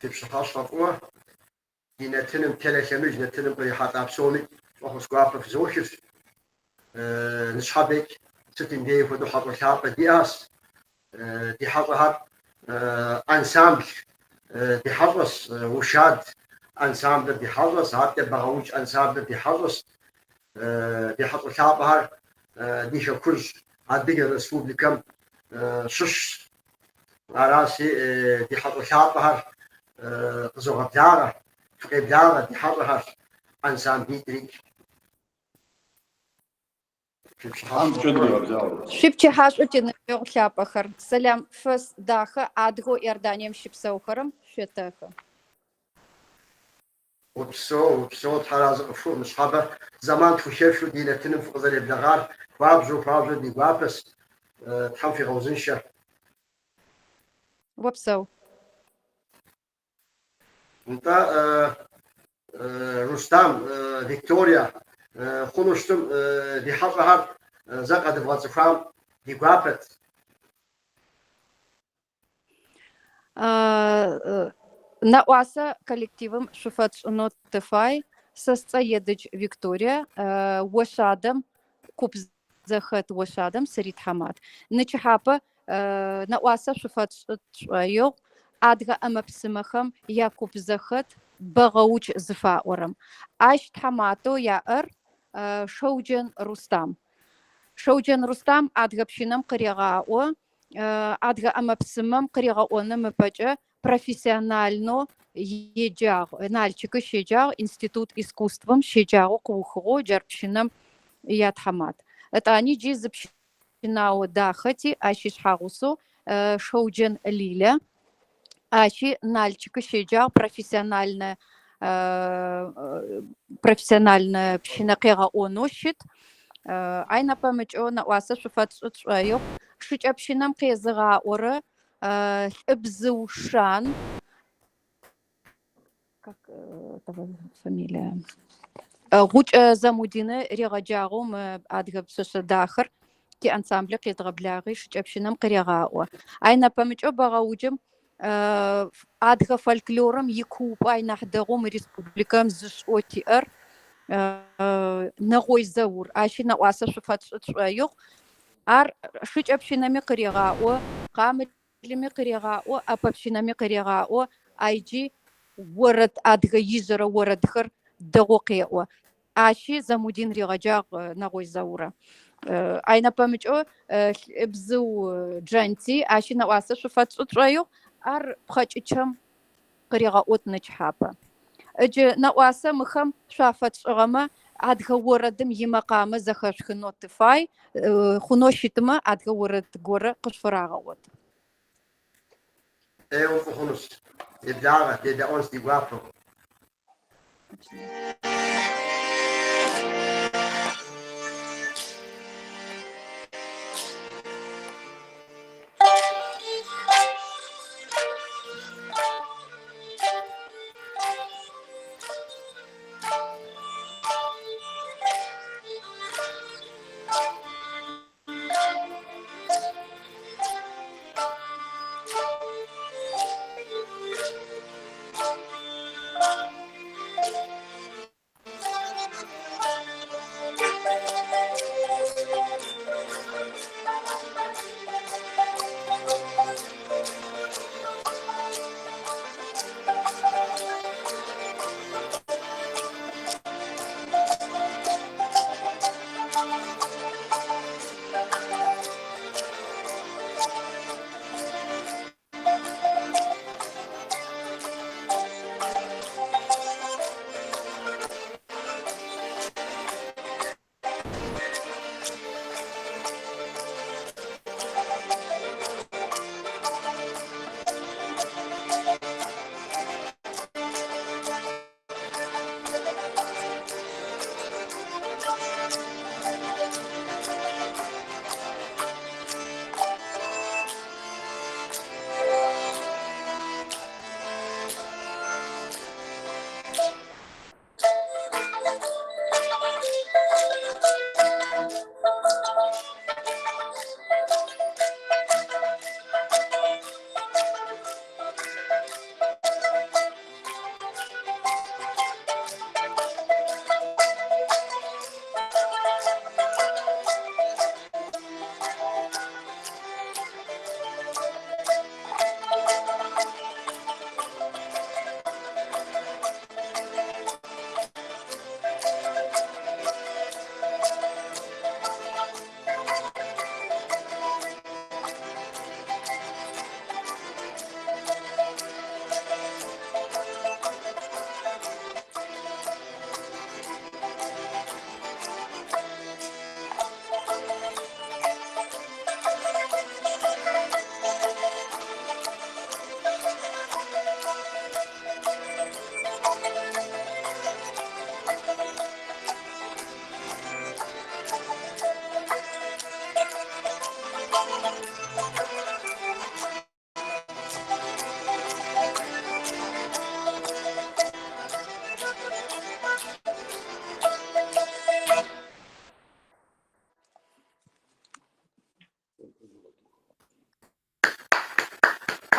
Фи пщыхьэщхьэ фӏыуэ. Ди нэтыным, телелъэмыж нэтыным кърихьэлӏа псоми фӏэхъус гуапэ фызохыр. Ныщхьэбэкӏ сытым дей хуэдэу хьэщӏэ лъапӏэ диӏащ. Ди хьэщӏэхэр ансамбль ди хьэщӏэщ, Ушад ансамблыр ди хьэщӏэщ, адэкӏэ Бэгъэудж ансамблыр ди хьэщӏэщ. Ди хьэщӏэ лъапӏэхэр ди хэкужь Адыгэ Республикэм щыщщ. Аращи, ди хьэщӏэ лъапӏэхэр къызогъэблагъэ, фыкъеблагъэ ди хьэщӏэхэр ансамблитӏрикӏ. Шъуипчыхьэ шӏу тиныбджэгъу лъапӏэхэр! Сэлам фэс дахэ адыгэу Иорданием щыпсэухэрэм шъуетэхы. Упсэу, упсэу, Тхьэразэ къыфхухъу, ныщхьэбэ зэман тхухэфхыу ди нэтыным фыкъызэреблэгъар хуабжьу, хуабжьу ди гуапэщ. Тхьэм фигъэузыншэ. Упсэу. Нтӏэ, Рустам, Виктория, хъуну щытым ди хьэщӏэхэр зэ къэдывгъэцӏыхуам ди гуапэт. Нэӏуасэ коллективым шъуфэтшӏынэу тыфай. Сэ сцӏэ Едыдж Виктория, Ошъадэм куп зэхэт Ошъадэм сыритхьамат. Нычхьапэ нэӏуасэ шъуфэтшӏы тшӏоигъу адыгэ ӏэмэ-псымэхэм якуп зэхэт Бэгъэудж зыфаӏорэм. Ащ тхьаматэу яӏэр Шэуджэн Рустам. Шэуджэн Рустам адыгэ пщынэм къырегъаӏо, адыгэ ӏэмэ-псымэм къыригъэӏоным ыпэкӏэ профессиональнэу еджагъ, Налчыкы щеджагъ, институт искусствэм щеджагъэу къыухыгъэу джар пщынэм ятхьамат. Ытӏани джы зы пщынао дахэ тиӏ, ащ ишъхьагъусэу Шэуджэн Лилэ. Ащи Налчыкы щеджагъ, профессиональнэ профессиональнэ пщынэ къегъэӏонэу щыт. Ай нэпэмыкӏэу нэӏуасэ шъуфэтшӏы тшӏоигъу. Шыкӏэпщынэм къезыгъаӏорэ Лӏыбзыу Шан, как этого фамилия, Гъукӏэ Замудинэ ригъэджагъэу мы адыгэ пшъэшъэ дахэр тиансамблэ къедгъэблагъи шыкӏэпщынэм къырегъаӏо. Ай нэпэмыкӏэу Бэгъэуджым адыгэ фольклорым икуупӏэ ай нахь дэгъоу мы республикэм зышӏэу тиӏэр Нэгъой Заур. Ащи нэӏуасэ шъуфэтшӏы тшӏоигъу. Ар шыкӏэпщынэми къырегъаӏо, къамылми къырегъаӏо, ӏэпэпщынэми къырегъаӏо, айджи орэд, адыгэ ижъырэ орэдхэр дэгъоу къеӏо. Ащи Замудин ригъэджагъ Нэгъой Заурэ. Ай нэпэмыкӏэу Лӏыбзыу Джанти, ащи нэӏуасэ шъуфэтшӏы тшӏоигъу, ар пхъэкӏычэм къыригъэӏот нычхьапэ. Ыджы нэӏуасэ мыхэм шъуафэтшӏыгъэмэ, адыгэ орэдым имэкъамэ зэхэшъухынэу тыфай, хъунэу щытмэ, адыгэ орэд горэ къышъуфырагъэӏот. ӏейуэ фӏы хъунущ. Еблагъэ, дедэӏуэнщ ди гуапэу.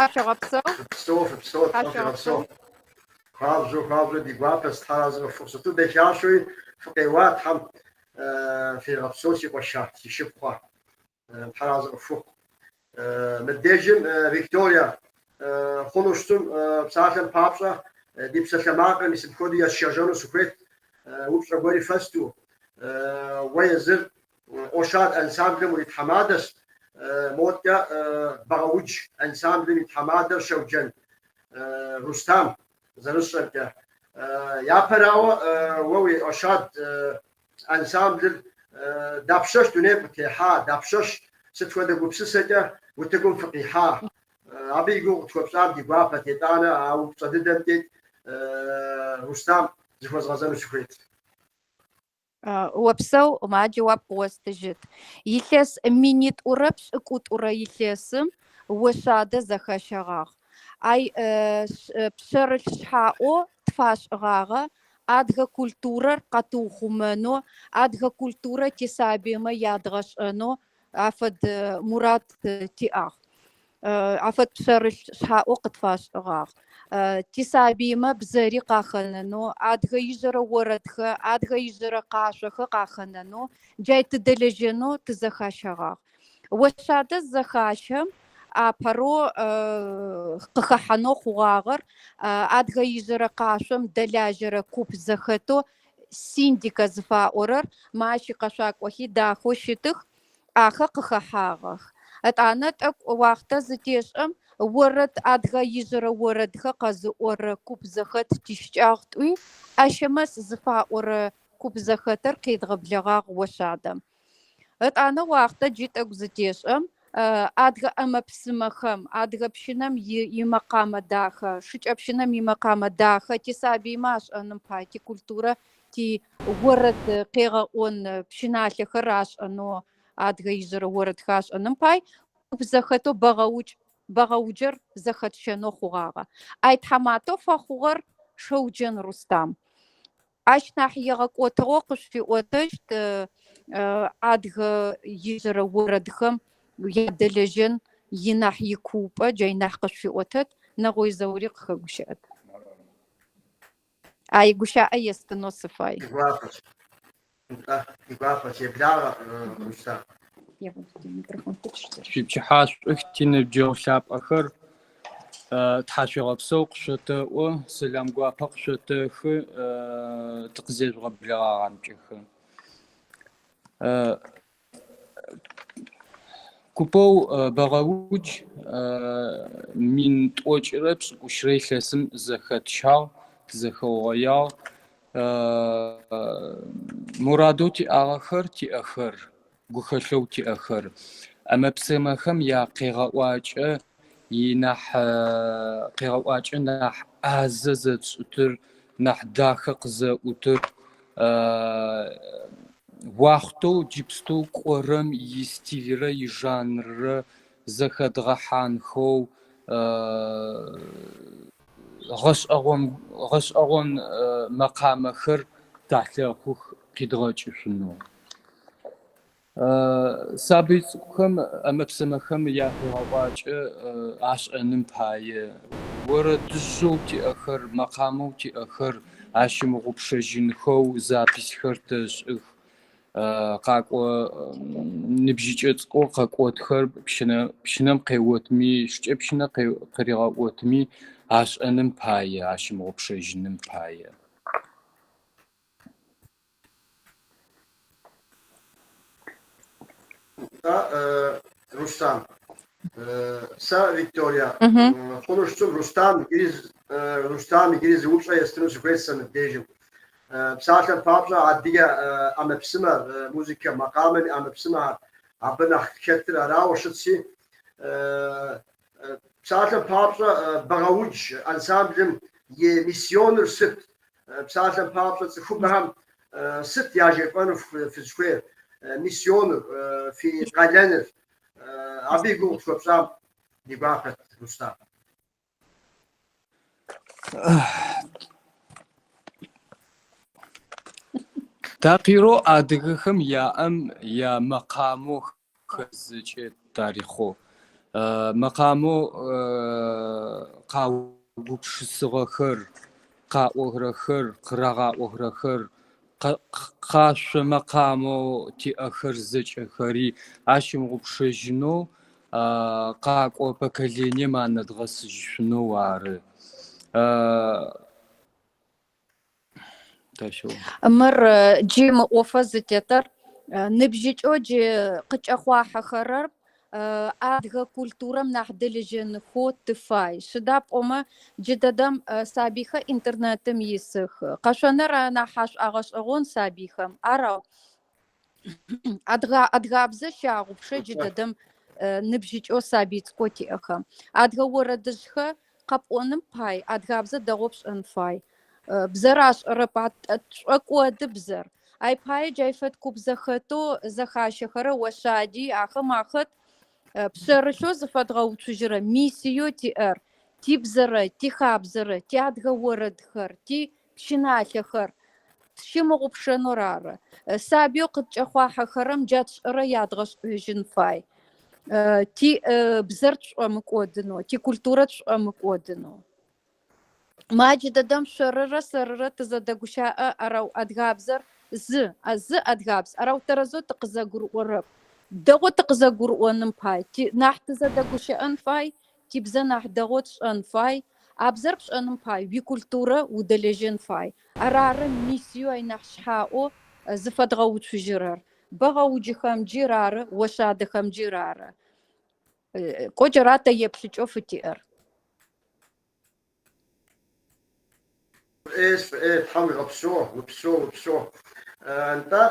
Тхьэшъуегъэпсэу. Фыпсэу, фыпсэу, Тхьэм фигъэпсэу. Хуабжьу, хуабжьу ди гуапэщ, Тхьэразэ къыфхухъу. Сыту дахащэуи фыкъеуа, Тхьэм фигъэпсэу, си къуэша, си шыпхъуа. Тхьэразэ къыфхухъу. Мыбдежым Виктория хъуну щытым псалъэм папщӏэ ди псалъэмакъыр мис мыпхуэдэу есшэжьэну сыхуейт, упщӏэ гуэри фэсту. Уэ езыр Ошад ансамблым уритхьэмадэщ, моткӏэ Бэгъэудж ансамблым и тхьэмадэр Щэуджэн Рустам зэрысщӏэмкӏэ. Япэрауэ, уэ уи Ошад ансамблыр дапщэщ дунейм къытехьа, дапщэщ сыт хуэдэ гупсысэкӏэ утыкум фыкъихьа? Абы и гугъу къытхуэпщӏам ди гуапэт, итӏанэ а упщӏэ дыдэмкӏи Рустам зыхуэзгъэзэну сыхуейт. Опсэу, ма джэуап къыостыжьыт. Илъэс минитӏурэ пшӏыкӏутӏурэ илъэсым Ошъадэ зэхэщэгъагъ. Ай пшъэрылъ шъхьаӏэу тфашӏыгъагъэ адыгэ культурэр къэтыухъумэнэу, адыгэ культурэ тисабыймэ ядгъэшӏэнэу афэд мурад тиӏагъ. Афэд пшъэрылъ шъхьаӏэу къытфашӏыгъагъ. Тисабыймэ бзэри къахэнэнэу, адыгэ ижъырэ орэдхэ, адыгэ ижъырэ къашъохэ къахэнэнэу, джай тыдэлэжьэнэу тызэхащэгъагъ. Ошъадэ зэхащэм апэрэу къыхэхьэнэу хъугъагъэр адыгэ ижъырэ къашъом дэлажьэрэ куп зэхэтэу Синдика зыфаӏорэр, ма ащ икъэшъуакӏохи дахэу щытых, ахэр къыхэхьагъэх. Етӏанэ тӏэкӏу уахътэ зытешӏэм орэд адыгэ ижъырэ орэдхэр къэзыӏорэ куп зэхэт тищыкӏагъ тӏуи, Ащэмэз зыфаӏорэ куп зэхэтыр къедгъэблэгъагъ Ошъадэм. Етӏанэ уахътэ джы тӏэкӏу зытешӏэм, адыгэ ӏэмэ-псымэхэм, адыгэ пщынэм имэкъамэ дахэ, шыкӏэпщынэм имэкъамэ дахэ тисабыймэ ашӏэным пай, тикультурэ, ти орэд къегъэӏон пщыналъэхэр ашӏэнэу, адыгэ ижъырэ орэдхэр ашӏэным пай, куп зэхэтэу Бэгъэукӏ, Бэгъэуджэр зэхэтщэнэу хъугъагъэ. Ай тхьаматэу фэхъугъэр Шэуджэн Рустам. Ащ нахь игъэкӏотыгъэу къышъуфиӏотэщт адыгэ ижъырэ орэдхэм ядэлэжьэн инахь икуупӏэ, джай нахь къышъуфиӏотэт, Нэгъой Заури къыхэгущыӏэт. А игущаӏэ естынэу сыфай. Игуапэщ. Нтӏэ, игуапэщ. Еблагъэ, Рустам. Шъуипчыхьашӏух, тиныбджэгъу лъапӏэхэр. Тхьашъуегъэпсэу къышъотэӏо, сэлам гуапэ къышъотэхы, тыкъызежъугъэблэгъагъэмкӏэхэ. Купэу Бэгъэудж 1090рэ илъэсым зэхэтщагъ, тызэхэугъоягъ. Мурадэу тиӏагъэхэр тиӏэхэр, гухэлъэу тиӏэхэр. ӏэмэ-псымэхэм якъегъэӏуакӏэ инахь къегъэӏуакӏэ нахь ӏазэ зэтшӏытыр, нахь дахэ къызэӏутыр, уахътэу джыпстэу кӏорэм истилрэ ижанррэ зэхэдгъэхьанхэу гъэшӏэгъон гъэшӏэгъон мэкъамэхэр талъэхъух къидгъэкӏышъунэу. Сабый цӏыкӏухэм ӏэмэ-псымэхэм якъегъэӏуакӏэ ашӏэным пае орэдыжъэу тиӏэхэр, мэкъамэу тиӏэхэр ащымыгъупшэжьынхэу записьхэр тэшӏых. Къакӏо ныбжьыкӏэ цӏыкӏоу къэкӏотхэр пщынэ пщынэм къеотми, шыкӏэпщынэ къыригъэӏотми ашӏэным пае, ащымыгъупшэжьыным пае. Рустам. Сэ, Виктория, хъуну щытым Рустам иджыри Рустам иджыри зы упщӏэ естыну сыхуейт сэ мыбдежым. Псалъэм папщӏэ, адыгэ ӏэмэпсымэр, музыкэ макъамэм и ӏэмэпсымэхэр, абы нэхъ хэтыр арауэ щытси, псалъэм папщӏэ, Бэгъэудж ансамблым и миссионыр сыт? Псалъэм папщӏэ, цӏыхубэхэм сыт яжефӏэну фызыхуейр? Миссионыр, фи къалэныр, абы и гугъу къытхуэпщӏам ди гуапэт, Рустам. Такъирэу адыгэхэм яӏэм я мэкъамэу хэзыкӏэ тарихъэу. Мэкъамэу къаугупшысыгъэхэр, къаӏорэхэр, къырагъаӏорэхэр, къашъо мэкъамэу тиӏэхэр зэкӏэхэри ащымыгъупшэжьынэу къакӏо поколением анэдгъэсыжьышъунэу ары. Мыр джы мы ӏофэ зытетыр ныбжьыкӏэу джы къыкӏэхъуахьэхэрэр адыгэ культурэм нахь дэлэжьэнхэу тыфай. Сыда пӏомэ джыдэдэм сабыйхэр интернетым исых. Къэшъоныр нахь ашӏогъэшӏэгъон сабыйхэм. Арау адыгабзэ щагъупшэ джыдэдэм ныбжьыкӏэу сабый цӏыкӏоу тиӏэхэм. Адыгэ орэдыжъхэр къэпӏоным пай адыгабзэ дэгъоу пшӏэн фай. Бзэр ашӏэрэп, тшӏокӏоды бзэр. Ай пае джай фэд куп зэхэтэу зэхащэхэрэ Ошъади ахэм ахэт пшъэрылъэу зыфэдгъэуцужьырэ миссиеу тиӏэр, тибзэрэ, тихабзэрэ, тиадыгэ орэдхэр, ти пщыналъэхэр тщымыгъупшэнэу ары. Сабыеу къыткӏэхъуахьэхэрэм джа тшӏэрэ ядгъэшӏэжьын фай. Ти бзэр тшӏомыкӏодынэу, тикультурэ тшӏомыкӏодынэу. Ма джыдэдэм шъорырэ сэрырэ тызэдэгущаӏэ арау адыгабзэр зы, зы адыгабз, арау тэрэзэу тыкъызэгурыӏорэп. Дэгъоу тыкъызэгурыӏоным пай, ти нахь тызэдэгущыӏэн фай, тибзэ нахь дэгъоу тшӏэн фай, а бзэр пшӏэным пай уикультурэ удэлэжьэн фай. Арары миссиеу ай нахь шъхьаӏэу зыфэдгъэуцужьырэр. Бэгъэуджыхэмджи рары, Ошъадэхэмджи рары. Кӏо джара тэ еплъыкӏэу фытиӏэр. Фӏейщ, фӏей, Тхьэм уигъэпсэу, упсэу, упсэу. Нтӏэ,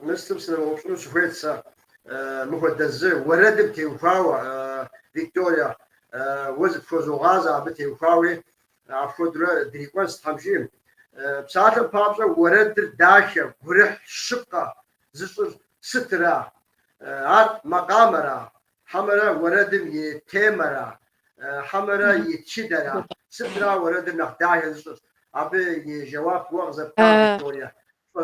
мыслым сынэмыупщӏыну сыхуейт сэ. Мыхуэдэ зы уэрэдым теухуауэ, Виктория, уэ зыпхуэзогъазэ абы теухуауи, апхуэдэурэ дрикӏуэнщ Тхьэм жиӏэм. Псалъэм папщӏэ, уэрэдыр дахэ, гурыхь, щыпкъэ зыщӏыр сытыра? Ар макъамэра? Хьэмэрэ уэрэдым и темэра, хьэмэрэ и тхыдэра? Сытра уэрэдыр нэхъ дахэ зыщӏыр? Абы и жэуап уэ къызэптам, Виктория.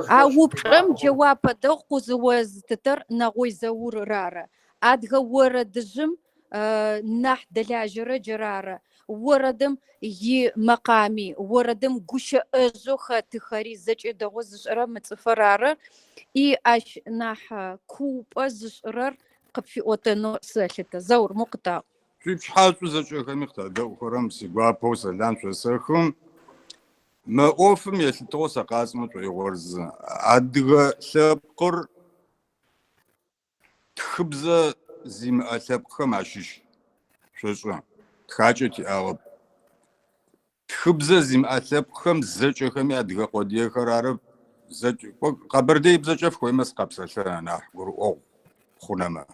А упчӏэм джэуапэ дэгъу къызыозытытэр Нэгъой Заурыр ары. Адыгэ орэдыжъым нахь дэлажьэрэ джырары. Орэдым и мэкъами, орэдым гущыӏэжъэу хэтыхэри зэкӏэ дэгъоу зышӏэрэ мы цӏыфыр ары. И ащ нахь куупӏэ зышӏырэр къыпфиӏотэнэу сэлъытэ. Заур, мо къытаӏу. Шъуипчыхьашӏу зэкӏэхэми къытэдэӏухэрэм сигуапэу сэлам шъосэхы. Мы ӏофым елъытыгъэу сэ къасӏомэ шӏоигъор зы. Адыгэ лъэпкъыр тхыбзэ зимыӏэ лъэпкъхэм ащыщ. Шъошӏэ, тхакӏэ тиӏагъэп. Тхыбзэ зимыӏэ лъэпкъхэм зэкӏэхэми адыгэ къодыехэр арэп. Зэкӏэ, кӏо, къэбэрдеибзэкӏэ фыхуеймэ сыкъэпсэлъэн нахь гурыӏуэгъу хъунэмэ.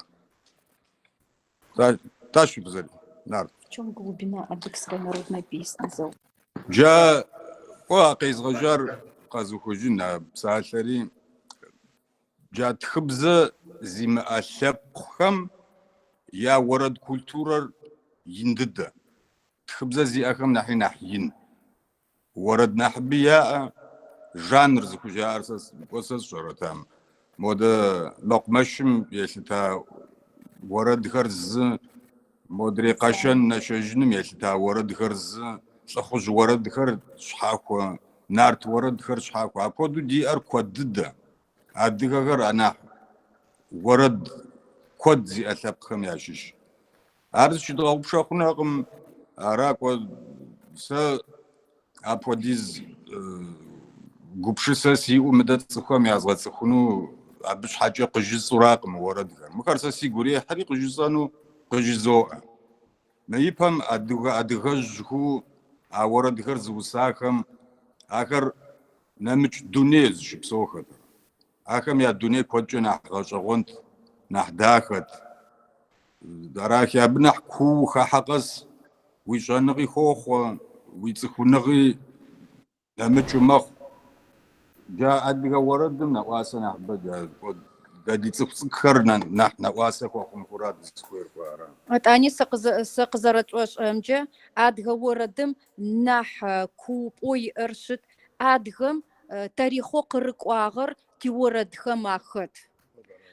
Та, та щыбзэри, нарт. В чем глубина адыгской народной песни, Заур? Джа, кӏо, а къезгъэжьар къэзыухыжьын а псалъэри, джа тхыбзэ зимыӏэ лъэпкъхэм я уэрэд культурэр ин дыдэ. Тхыбзэ зиӏэхэм нэхъи нэхъ ин. Уэрэд нэхъыби яӏэ, жанр зыхужаӏэр сэ, кӏуэ сэ сщӏэрэт ам. Модэ мэкъумэшым елъыта уэрэдхэр зы, модрей къэшэн нэшэжыным елъыта уэрэдхэр зы, лӏыхъужь уэрэдхэр щхьэхуэ, нарт уэрэдхэр щхьэхуэ. Апхуэдэу диӏэр куэд дыдэ. Адыгэхэр анахь уэрэд куэд зиӏэ лъэпкъхэм ящыщ. Ар зыщыдгъэгъупшэ хъунэкъым, ара кӏуэ сэ апхуэдиз гупшысэ сиӏэу мыдэ цӏыхухэм язгъэцӏыхуну абы щхьэкӏэ къыжысӏуракъым уэрэдхэр. Мыхэр сэ сигу ирехьри къыжысӏэну къыжызоӏэ. Мы ипэм адыгэ адыгэжьхэу а уэрэдхэр зыусахэм ахэр нэмыкӏ дуней зыщыпсэухэт. Ахэм я дуней куэдкӏэ нэхъ гъэщӏэгъуэнт, нэхъ дахэт. Арахи, абы нэхъ куу хыхьэ къэс уи щӏэныгъи хохъуэ, уи цӏыхуныгъи нэмыкӏыу мэхъу. Джа адыгэ уэрэдым нэӏуасэ нэхъыбэ дэ ди цӏыху цӏыкӏухэр нэхъ нэӏуасэ хуэхъун хура дызыхуейр кӏуэ ара. Ытӏани сэ къызэрэтшӏошӏэмкӏэ, адыгэ орэдым нахь куупӏэу иӏэр щыт, адыгэм тарихъэу къырыкӏуагъэр тиорэдхэм ахэт.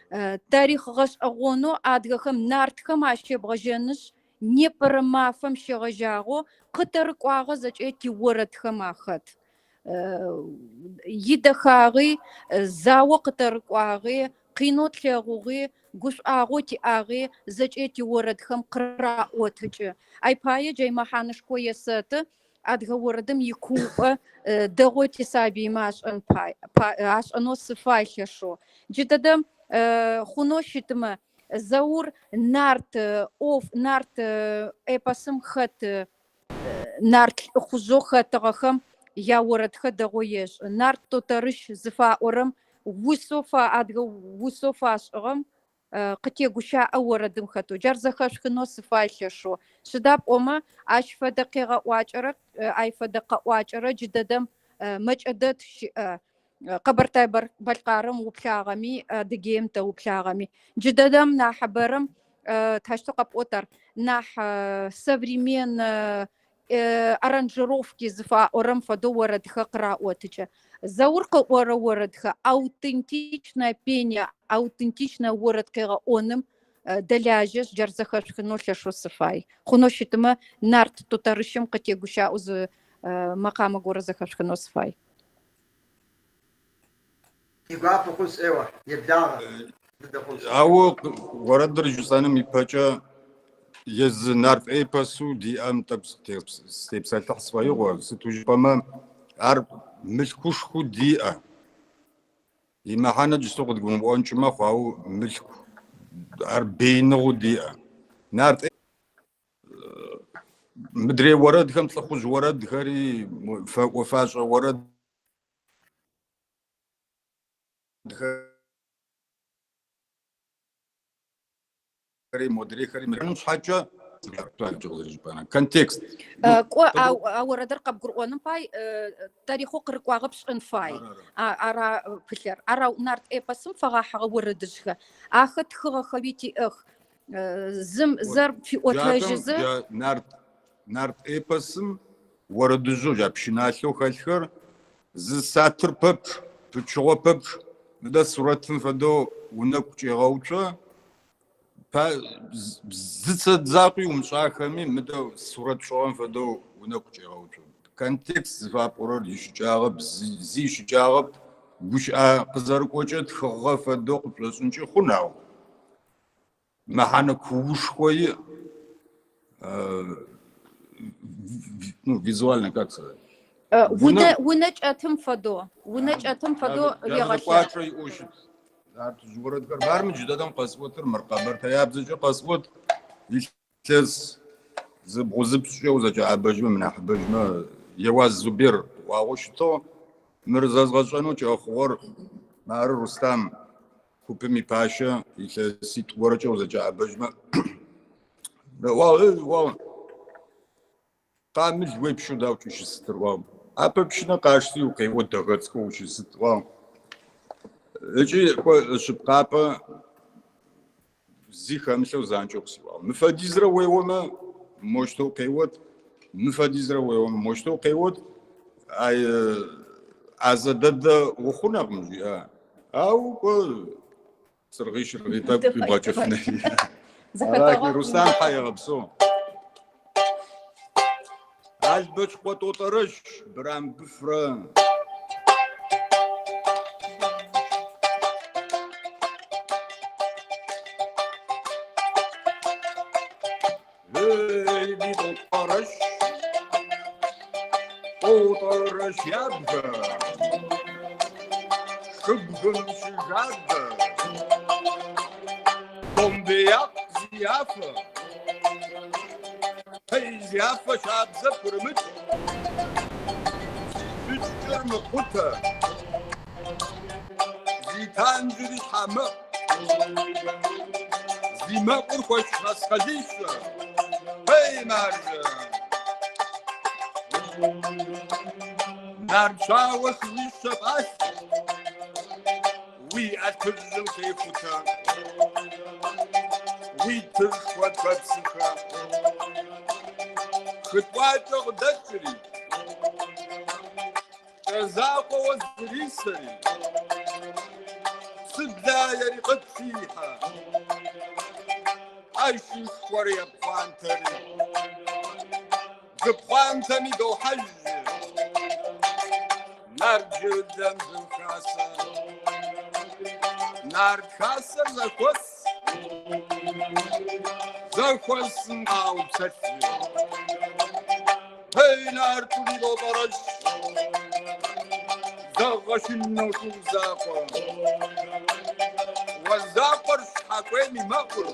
Тарихъ гъэшӏэгъонэу адыгэхэм нартхэм ащебгъэжьэнышъ, непэрэ мафэм щегъэжьагъэу къытэрыкӏуагъэ зэкӏэ тиорэдхэм ахэт. Идэхагъи, зао къытэрыкӏуагъи, къинэу тлъэгъугъи, гушӏуагъоу тиӏагъи зэкӏэ тиорэдхэм къыраӏотыкӏы. Ай пае джай мэхьанышхо есэты адыгэ орэдым икуупӏэ дэгъоу тисабыймэ ашӏэн пай, ашӏэнэу сыфай лъэшэу. Джыдэдэм хъунэу щытмэ, Заур нарт ӏоф, нарт эпосым хэт нарт лӏыхъужъэу хэтыгъэхэм яорэдхэр дэгъоу ешӏы. Нарт Тотэрыщ зыфаӏорэм усэу фа, адыгэ усэу фашӏыгъэм къытегущаӏэ орэдым хэтэу. Джар зэхэшъухынэу сыфай лъэшэу. Сыда пӏомэ, ащ фэдэ къегъэӏуакӏэрэ, ай фэдэ къэӏуакӏэрэ джыдэдэм мэкӏэ дэд щыӏэ. Къэбэртай-Бэлъкъарым уплъагъэми, Адыгеим тэ уплъагъэми. Джыдэдэм нахьыбэрэм, таущтэу къэпӏот ар, нахь современнэ аранжировки зыфаӏорэм фэдэу орэдхэр къыраӏотыкӏы. Заур къыӏорэ орэдхэр аутентичное пение, аутентичнэ орэд къегъэӏоным дэлажьэшъ, джар зэхэшъухынэу лъэшэу сыфай. Хъунэу щытмэ, нарт Тутарыщым къытегущаӏэу зы мэкъамэ горэ зэхэшъухынэу сыфай. Ди гуапэ хъунщ, ӏейуэ, еблагъэ дыдэ хъунщ. Ауэ уэрэдыр жысӏэным ипэкӏэ езы нарт эпосу диӏэм тӏэкӏу сытепсэлъыхь сфӏэигъуэ, сыту жыпӏэмэ, ар мылъкушхуэу диӏэ. И мыхьэнэ иджысту къыдгурымыӏуэнкӏи мэхъу, ауэ мылъку, ар беиныгъэу диӏэ. Нарт мыдрей уэрэдхэм лӏыхъужь уэрэдхэри, фэӏуэфащӏэ уэрэдхэри, модрейхэри щхьэкӏэ контекст. Кӏо, а орэдыр къэбгурыӏоным пай тарихъэу къырыкӏуагъэ пшӏэн фай. Ара пылъэр. Ара нарт эпосым фэгъэхьыгъэ орэдыжъхэр. Ахэр тхыгъэхэуи тиӏэх. Зым зэр фиӏотэжьызэ. Нарт нарт эпосым орэдыжъэу джа пщыналъэу хэлъхэр зы сатыр пэпчъ, пычыгъо пэпчъ мыдэ сурэтым фэдэу унэгу кӏегъэуцо, зы цэ закъуи умышӏахэми мыдэ сурэт шӏыгъэм фэдэу унэгу кӏегъэуцо. Контекст зыфапӏорэр ищыкӏагъэп, зи ищыкӏагъэп, гущыӏэ къызэрыкӏокӏэ тхыгъэ фэдэу къыпшӏошӏынкӏи хъун, ау Мыхьэнэ куушхуэ иӏ. Ну, визуально, как сказать? Унэ, унэ кӏэтым фэдэу, унэ кӏэтым фэдэу регъэлъэгъу. Кӏуачӏэ иӏэу щыт. Нартыжь орэдхэр. Мар мы джыдэдэм къэсӏотыр, мыр къэбэртэябзэкӏэ къэсӏот. Илъэс зыбгъу-зыпшӏкӏэ узэкӏэӏэбэжьмэ, мынахьыбэжьмэ, Еуаз Зубер къыӏуагъэу щытыгъ. Мыр зэзгъэшӏэнэу кӏэхъугъэр мары Рустам Купым и пащэ илъэситӏу горэкӏэ узэкӏэӏэбэжьмэ, ыӏуагъ, къамыл уепщэу дауэ ущысытыр, ыӏуагъ. Апэ пщынэ къашти укъеуэ дэхэ цӏыкӏоу ущысыт, ыӏуагъ. Ыкӏи кӏо шъыпкъапӏэ зи хэмылъэу занкӏэу къысиӏуагъ. Мы фэдизрэ уеомэ, мощтэу къеот, мы фэдизрэ уеомэ, мощтэу къеот, ай ӏазэ дэдэ ухъунэкъым, жиӏа. Ау кӏо цыргъи-щыргъи тӏэкӏу къибгъэкӏыфынэ. Арати, Руслан Тхьэ егъэпсэу. Албэчкъуэ Тӏотӏэрэщ Брамбыфрэ. Эй, ди Тӏотӏэрэщ, Тӏотӏэрэщ ябгэ, Шыбгым щыжабэ, Домбеякъ зи афэ, Эй, зи афэ шабзэ пхырымыкӏ, Зи кӏыр мыкъутэ, Зи танджыри щхьэмыӏу, Зи мэкъур хуэш мэскъалищэ, Эй, маржэ! Нарт щауэ шууищэ пӏалъэ, Уи ӏэтыжьым хехутэ, Уи тышхуэ Туапсыхэ. Хы тӏуакӏэ къыдэкӏри, Кӏэ закъуэуэ зрисэри. Псыблаери къытхихьэ. ӏэщышхуэр епхъуантэри. Зы пхъуантэми дохьэж. Нарт жылэм зы хасэ. Нарт хасэр зэхуэс. Зэхуэсым къаупсэлъ. Эй, нарту ди Тотӏэрэщ. Зэгъэшынэу шу закъуэ. Уэ закъуэр щхьэкӏуейм и мэӏур.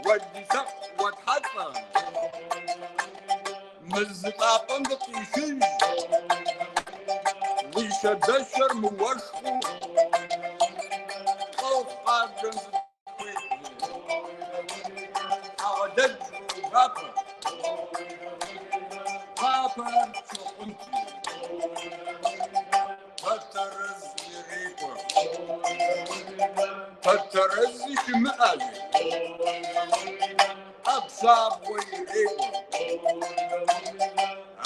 Уэлисэхь уэтхьэлӏэ. Мы зы лӏапӏэм дыкъишыж. Уи шабзэшэр мыуэшхыу. Лӏыфӏ къабжэм зыхует. Тхьэгъэлэдж гуапэ. Папэ ар пщыхъунт. Пэтэрэз ирекӏуэ. Пэтэрэзи щымыӏэ. ӏэпщабгъуэ ирекӏуэ.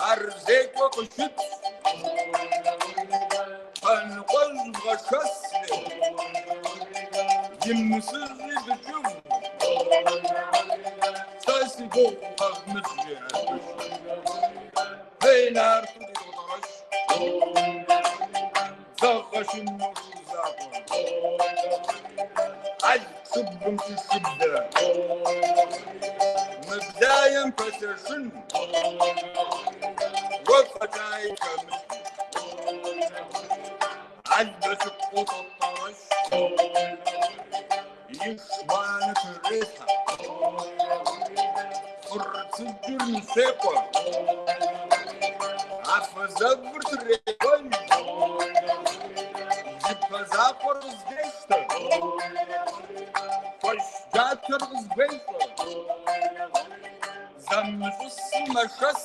Ар зекӏуэ къыщытщ. Хъаныкъуэжь бгъэшэс. Имысыжьи дыкӏыгъу. Сэ си гугъу къэвмыщӏ, жеӏэ абы. Эй, нарту ди Тотӏэрэщ. Зэгъэшынэу шу закъуэ. Алъп шыбгым щыщ шыблэ. Мы блаем пэлъэщын. Уэ фӏэкӏаи хэмылъ. Албэщыкъуэ Тотӏэрэщ. Иш уанэ трелъхьэ. Хъырцыджыр ныщекъуэ. Афэ зэвыр трекъуэж. И пэ закъуэр къыздещтэ. Хуэш джатэр къызгуещӏэ. Зэмыщӏысу мэшэс.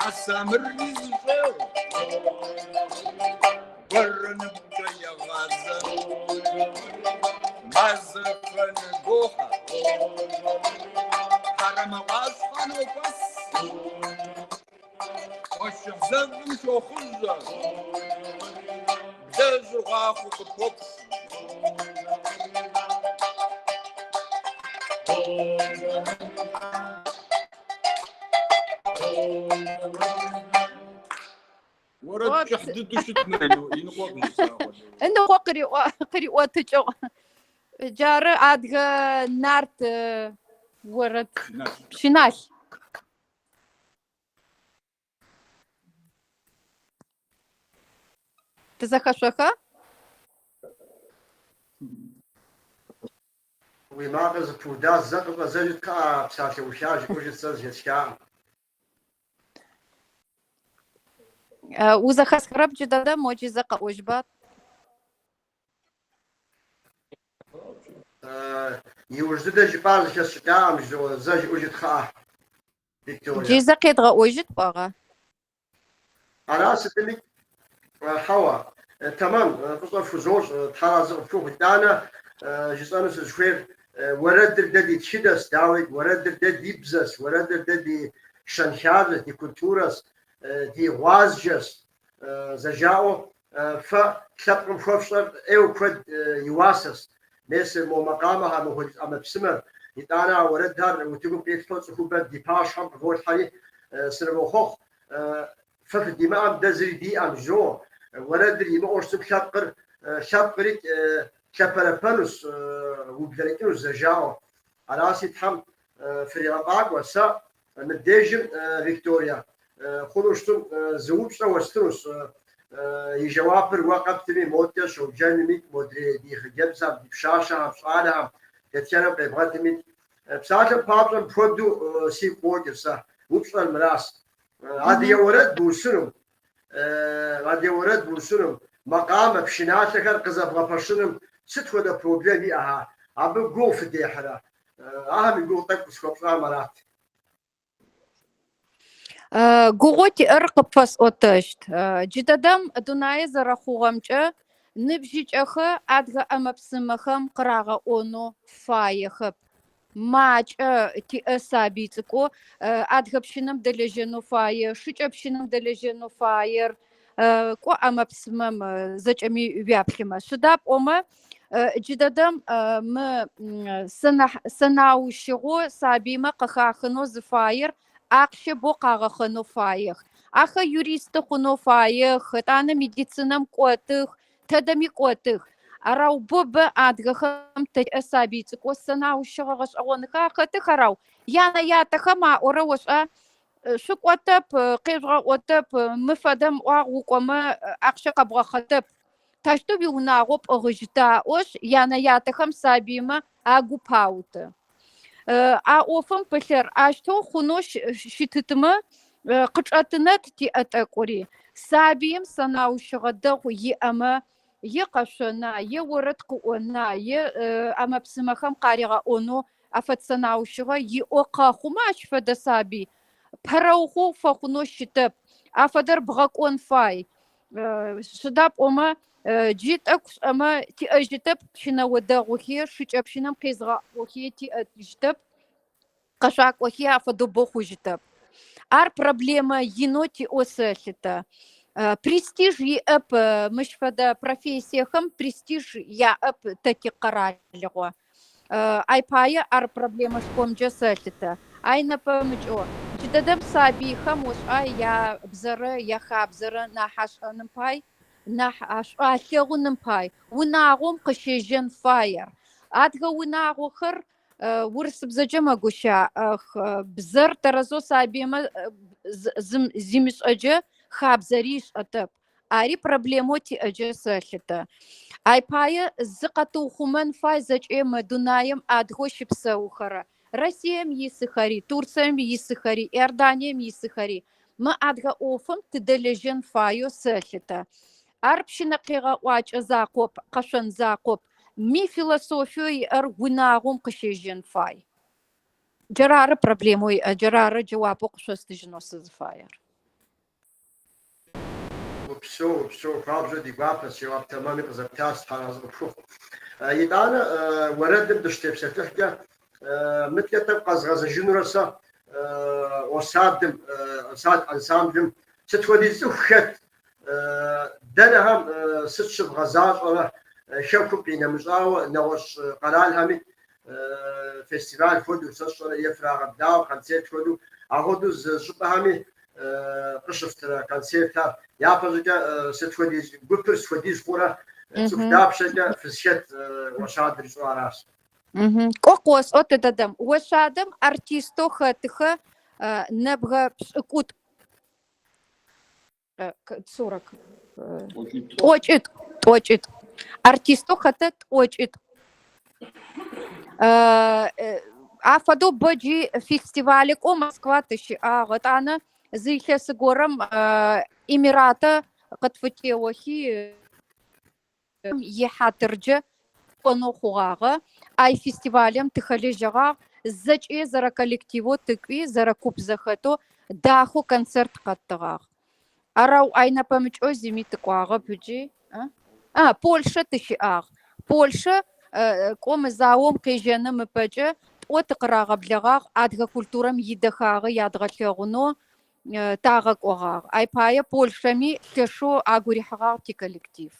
Хьэсамырри зыщӏегъу. Гуэрэнымкӏэ егъазэ. Мазэхэ ныгуохьэ. Хьэрэмэ ӏуащхьэ нокӏуэс. Къуэшыхь зэвым щохъужьэ. Блэжьыр гъуахъуэу къыпоплъ. Уэрэд кӏыхь дыдэу щытмэ, иныкъуэ къыжысӏа. Ыныкъуэ къыриӏуэтыкӏыгъ. Джары адыгэ нарт орэд пщыналъ. Тызэхэшъоха? Уи макъыр зэпыуда, зэ къыщӏэдзэжыт кхъыӏэ, псалъэуха жыпӏэу сэ зэхэсхакъым. Узэхэсхырэп джыдэдэм, мо джы зэ къэӏожьба. Иужь дыдэ жыпӏар зэхэсщӏыкӏакъым, жызоӏэ, зэ жыӏэжыт кхъыӏэ, Виктория. Джы зэ къедгъэӏожьыт пӏуагъа? Ара сытми, хьэуэ, тэмэм, фӏыщӏэ фхузощӏ, Тхьэр арэзы къыпхухъу. Итӏанэ жысӏэну сызыхуейр, уэрэдыр дэ ди тхыдэщ, дауи, уэрэдыр дэ ди бзэщ, уэрэдыр дэ ди щэнхабзэщ, ди культурэщ, ди гъуазджэщ, зэрыжаӏэу фэ лъэпкъым хуэфщӏэр ӏейуэ куэд и уасэщ. Мес мо макъамэхэр, мыпхуэдиз ӏэмэпсымэр, итӏанэ а уэрэдхэр утыкум къифлъхьэу цӏыхубэр ди пащхьэм къыволъхьэри, сынывохъуэхъу. Фэ фыдимыӏэм дэ зыри диӏэм, жызоӏэ. Уэрэдыр имыӏэу щытым лъэпкъыр, лъэпкърикӏ лъэпэрэпэнущ, ублэрыкӏынущ зэрыжаӏэу. Араси Тхьэм фригъэфӏакӏуэ. Сэ мыбдежым, Виктория, хъуну щытым зы упщӏэ уэстынущ. И жэуапыр уэ къэптми, модкӏэ щоджэнми, модрей ди хъыджэбзхэм, ди пщащэхэм, щӏалэхэм, дэтхэнэм къебгъэтми. Псалъэм папщӏэ мыпхуэдэу сигу къокӏыр сэ. Упщӏэр мыращ. Адыгэ уэрэд бусыным, адыгэ уэрэд бусыным, макъамэ, пшыналъэхэр къызэбгъэпэщыным сыт хуэдэ проблем иӏэха? Абы гугъу фыдехьрэ? Ахэм и гугъу тӏэкӏу къысхуэпщӏам арат. Гугъоу тиӏэр къыпфэсӏотэщт. Джыдэдэм дунае зэрэхъугъэмкӏэ ныбжьыкӏэхэ адыгэ ӏэмэпсымэхэм къырагъэӏонэу фаехэп. Макӏэ тиӏэ сабий цӏыкӏу адыгэ пщынэм дэлэжьэнэу фае, шыкӏэпщынэм дэлэжьэнэу фаер. Кӏо ӏэмэпсымэм зэкӏэми уяплъымэ. Сыда пӏомэ джыдэдэм мы сэнаущыгъэу сабыймэ къыхахынэу зыфаер ахъщэ бэу къагъэхъэнэу фаех. Ахэр юристы хъунэу фаех, етӏанэ медицинэм кӏотых, тэдэми кӏотых. Арау бо бэ адыгэхэм тэ сабый цӏыкӏоу сэнаущыгъэ гъэшӏэгъонхэр ахэтых арау янэ-ятэхэм аӏорэ ошӏа Шъукӏотэп, къежъугъэӏотэп, мы фэдэм ӏуагъ укӏомэ, ахъщэ къэбгъэхъэтэп. Тащтэу уиунагъо пӏыгъыжьыта аӏошъ, янэ-ятэхэм сабыймэ агу пауты. А ӏофым пылъыр ащтэу хъунэу щытытмэ, къычӏэтынэт тиӏэ тӏэкӏури. Сабыим сэнаущыгъэ дэгъу иӏэмэ, е къэшъона, е орэд къыӏона, е ӏэмэ-псымэхэм къаригъэӏонэу Афэд сэнаущыгъэ иӏэу къэхъумэ ащ фэдэ сабый пэрэухъу фэхъунэу щытэп. Афэдэр бгъэкӏон фай. Сыда пӏомэ джы тӏэкӏу шӏэмэ тиӏэжьытэп пщынэо дэгъухи, шыкӏэпщынэм къезыгъаӏохи тиӏэжьытэп, къэшъуакӏохи афэдэу бэу хъужьытэп. Ар проблемэ инэу тиӏэу сэлъытэ. Престиж иӏэп мыщ фэдэ профессиехэм престиж яӏэп тэ тикъэралыгъо. Ай пае ар проблемэшхомкӏэ сэлъытэ. Ай нэпэмыкӏэу, джыдэдэм сабыйхэм ошӏа я бзэрэ я хабзэрэ нахь ашӏэным пай, нахь шӏу алъэгъуным пай, унагъом къыщежьэн фай ар. Адыгэ унагъохэр урысыбзэкӏэ мэгущаӏэх, бзэр тэрэзэу сабыймэ зимышӏэкӏэ хабзэри ышӏэтэп. Ари проблемэу тиӏэкӏэ сэлъытэ. Ай пае зыкъэтыухъумэн фай зэкӏэ мы дунаим адыгэу щыпсэухэрэ, Россием исыхэри, Турцием исыхэри, Иорданием исыхэри. Мы адыгэ ӏофым тыдэлэжьэн фаеу сэлъытэ. Ар пщынэ къегъэӏуакӏэ закъоп, къэшъон закъоп. Мы философиеу иӏэр унагъом къыщежьэн фай. Джарары проблемэу иӏэр, джарары джэуапэу къышъостыжьынэу сызыфаер. Упсэу, упсэу, хуабжьу ди гуапэщ, жэуап тэмэми къызэптащ, Тхьэразэ къыпхухъу. Итӏанэ уэрэдым дыщытепсэлъыхькӏэ, мыткӏэ тӏэкӏу къэзгъэзэжынурэ сэ Ошъадым, Ошъад ансамблым сыт хуэдиз цӏыху хэт, дэнэхэм сыт щывгъэзащӏэрэ, хэкум къинэмыщӏауэ нэгъуэщӏ къэралхэми фестиваль хуэдэу, сэ сщӏэрэ е фрагъэблагъэу концерт хуэдэу, ахуэдэу зы щӏыпӏэхэми къыщыфтрэ концертхэр. Япэщӏыкӏэ сыт хуэдиз гупыр сыт хуэдиз хъурэ цӏыху дапщэкӏэ фызэхэт Ошъадыр жысӏэу аращ. Кӏо къосӏо тыдэдэм. Ошъадэм артистэу хэтыхэ нэбгэ пшӏыкӏутӏу. 40. Тӏокӏитӏу, тӏокӏитӏу. Артистэу хэтыр тӏокӏитӏу. Афэдэу бэ джы фестивале кӏо Москва тыщыӏагъ. Етӏанэ зы илъэс горэм Эмиратэ къытфытеохи ихьатыркӏэ кӏонэу хъугъагъэ. Ай фестивалым тыхэлэжьэгъагъ, зэкӏэ зэрэколлективэу тыкӏуи, зэрэкуп зэхэтэу дахэу концерт къэттыгъагъ. Арау ай нэпэмыкӏэу зыми тыкӏуагъэп ыкӏи а Польшэ тыщыӏагъ. Польшэ кӏо мы заом къежьэным ыпэкӏэ тӏо тыкъырагъэблэгъагъ адыгэ культурэм идэхагъэ ядгъэлъэгъунэу тагъэкӏогъагъ. Ай пае Польшэми лъэшэу агу рихьыгъагъ тиколлектив.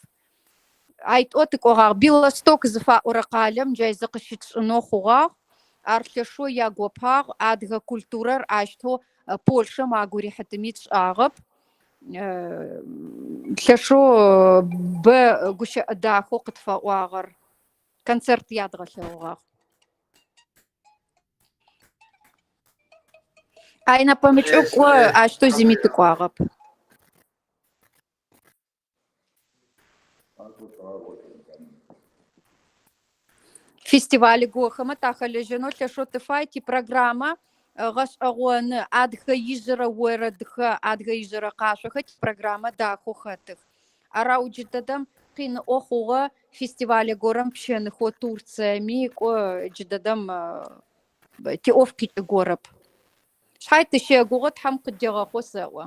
Ай тӏо тыкӏогъагъ. Белосток зыфаӏорэ къалэм джай зыкъыщытшӏынэу хъугъагъ. Ар лъэшэу ягопагъ. Адыгэ культурэр ащтэу Польшэм агу рихьытыми тшӏагъэп. Лъэшэу бэ гущыӏэ дахэу къытфаӏуагъэр. Концерт ядгъэлъэгъугъагъ. Ай нэпэмыкӏэу кӏо ащтэу зыми тыкӏуагъэп. Фестиваль гохэмэ тахэлэжьэнэу лъэшэу тыфай. Типрограммэ гъэшӏэгъоны. Адыгэ ижъырэ орэдхэ, адыгэ ижъырэ къашъохэр типрограммэ дахэу хэтых. Арау джыдэдэм къиныӏо хъугъэ фестивале горэм пщэныхэу Турциеми кӏо джыдэдэм тиӏоф къикӏыгорэп. Шъхьай тыщэгугъы Тхьэм къыддегъэхъу сэӏо.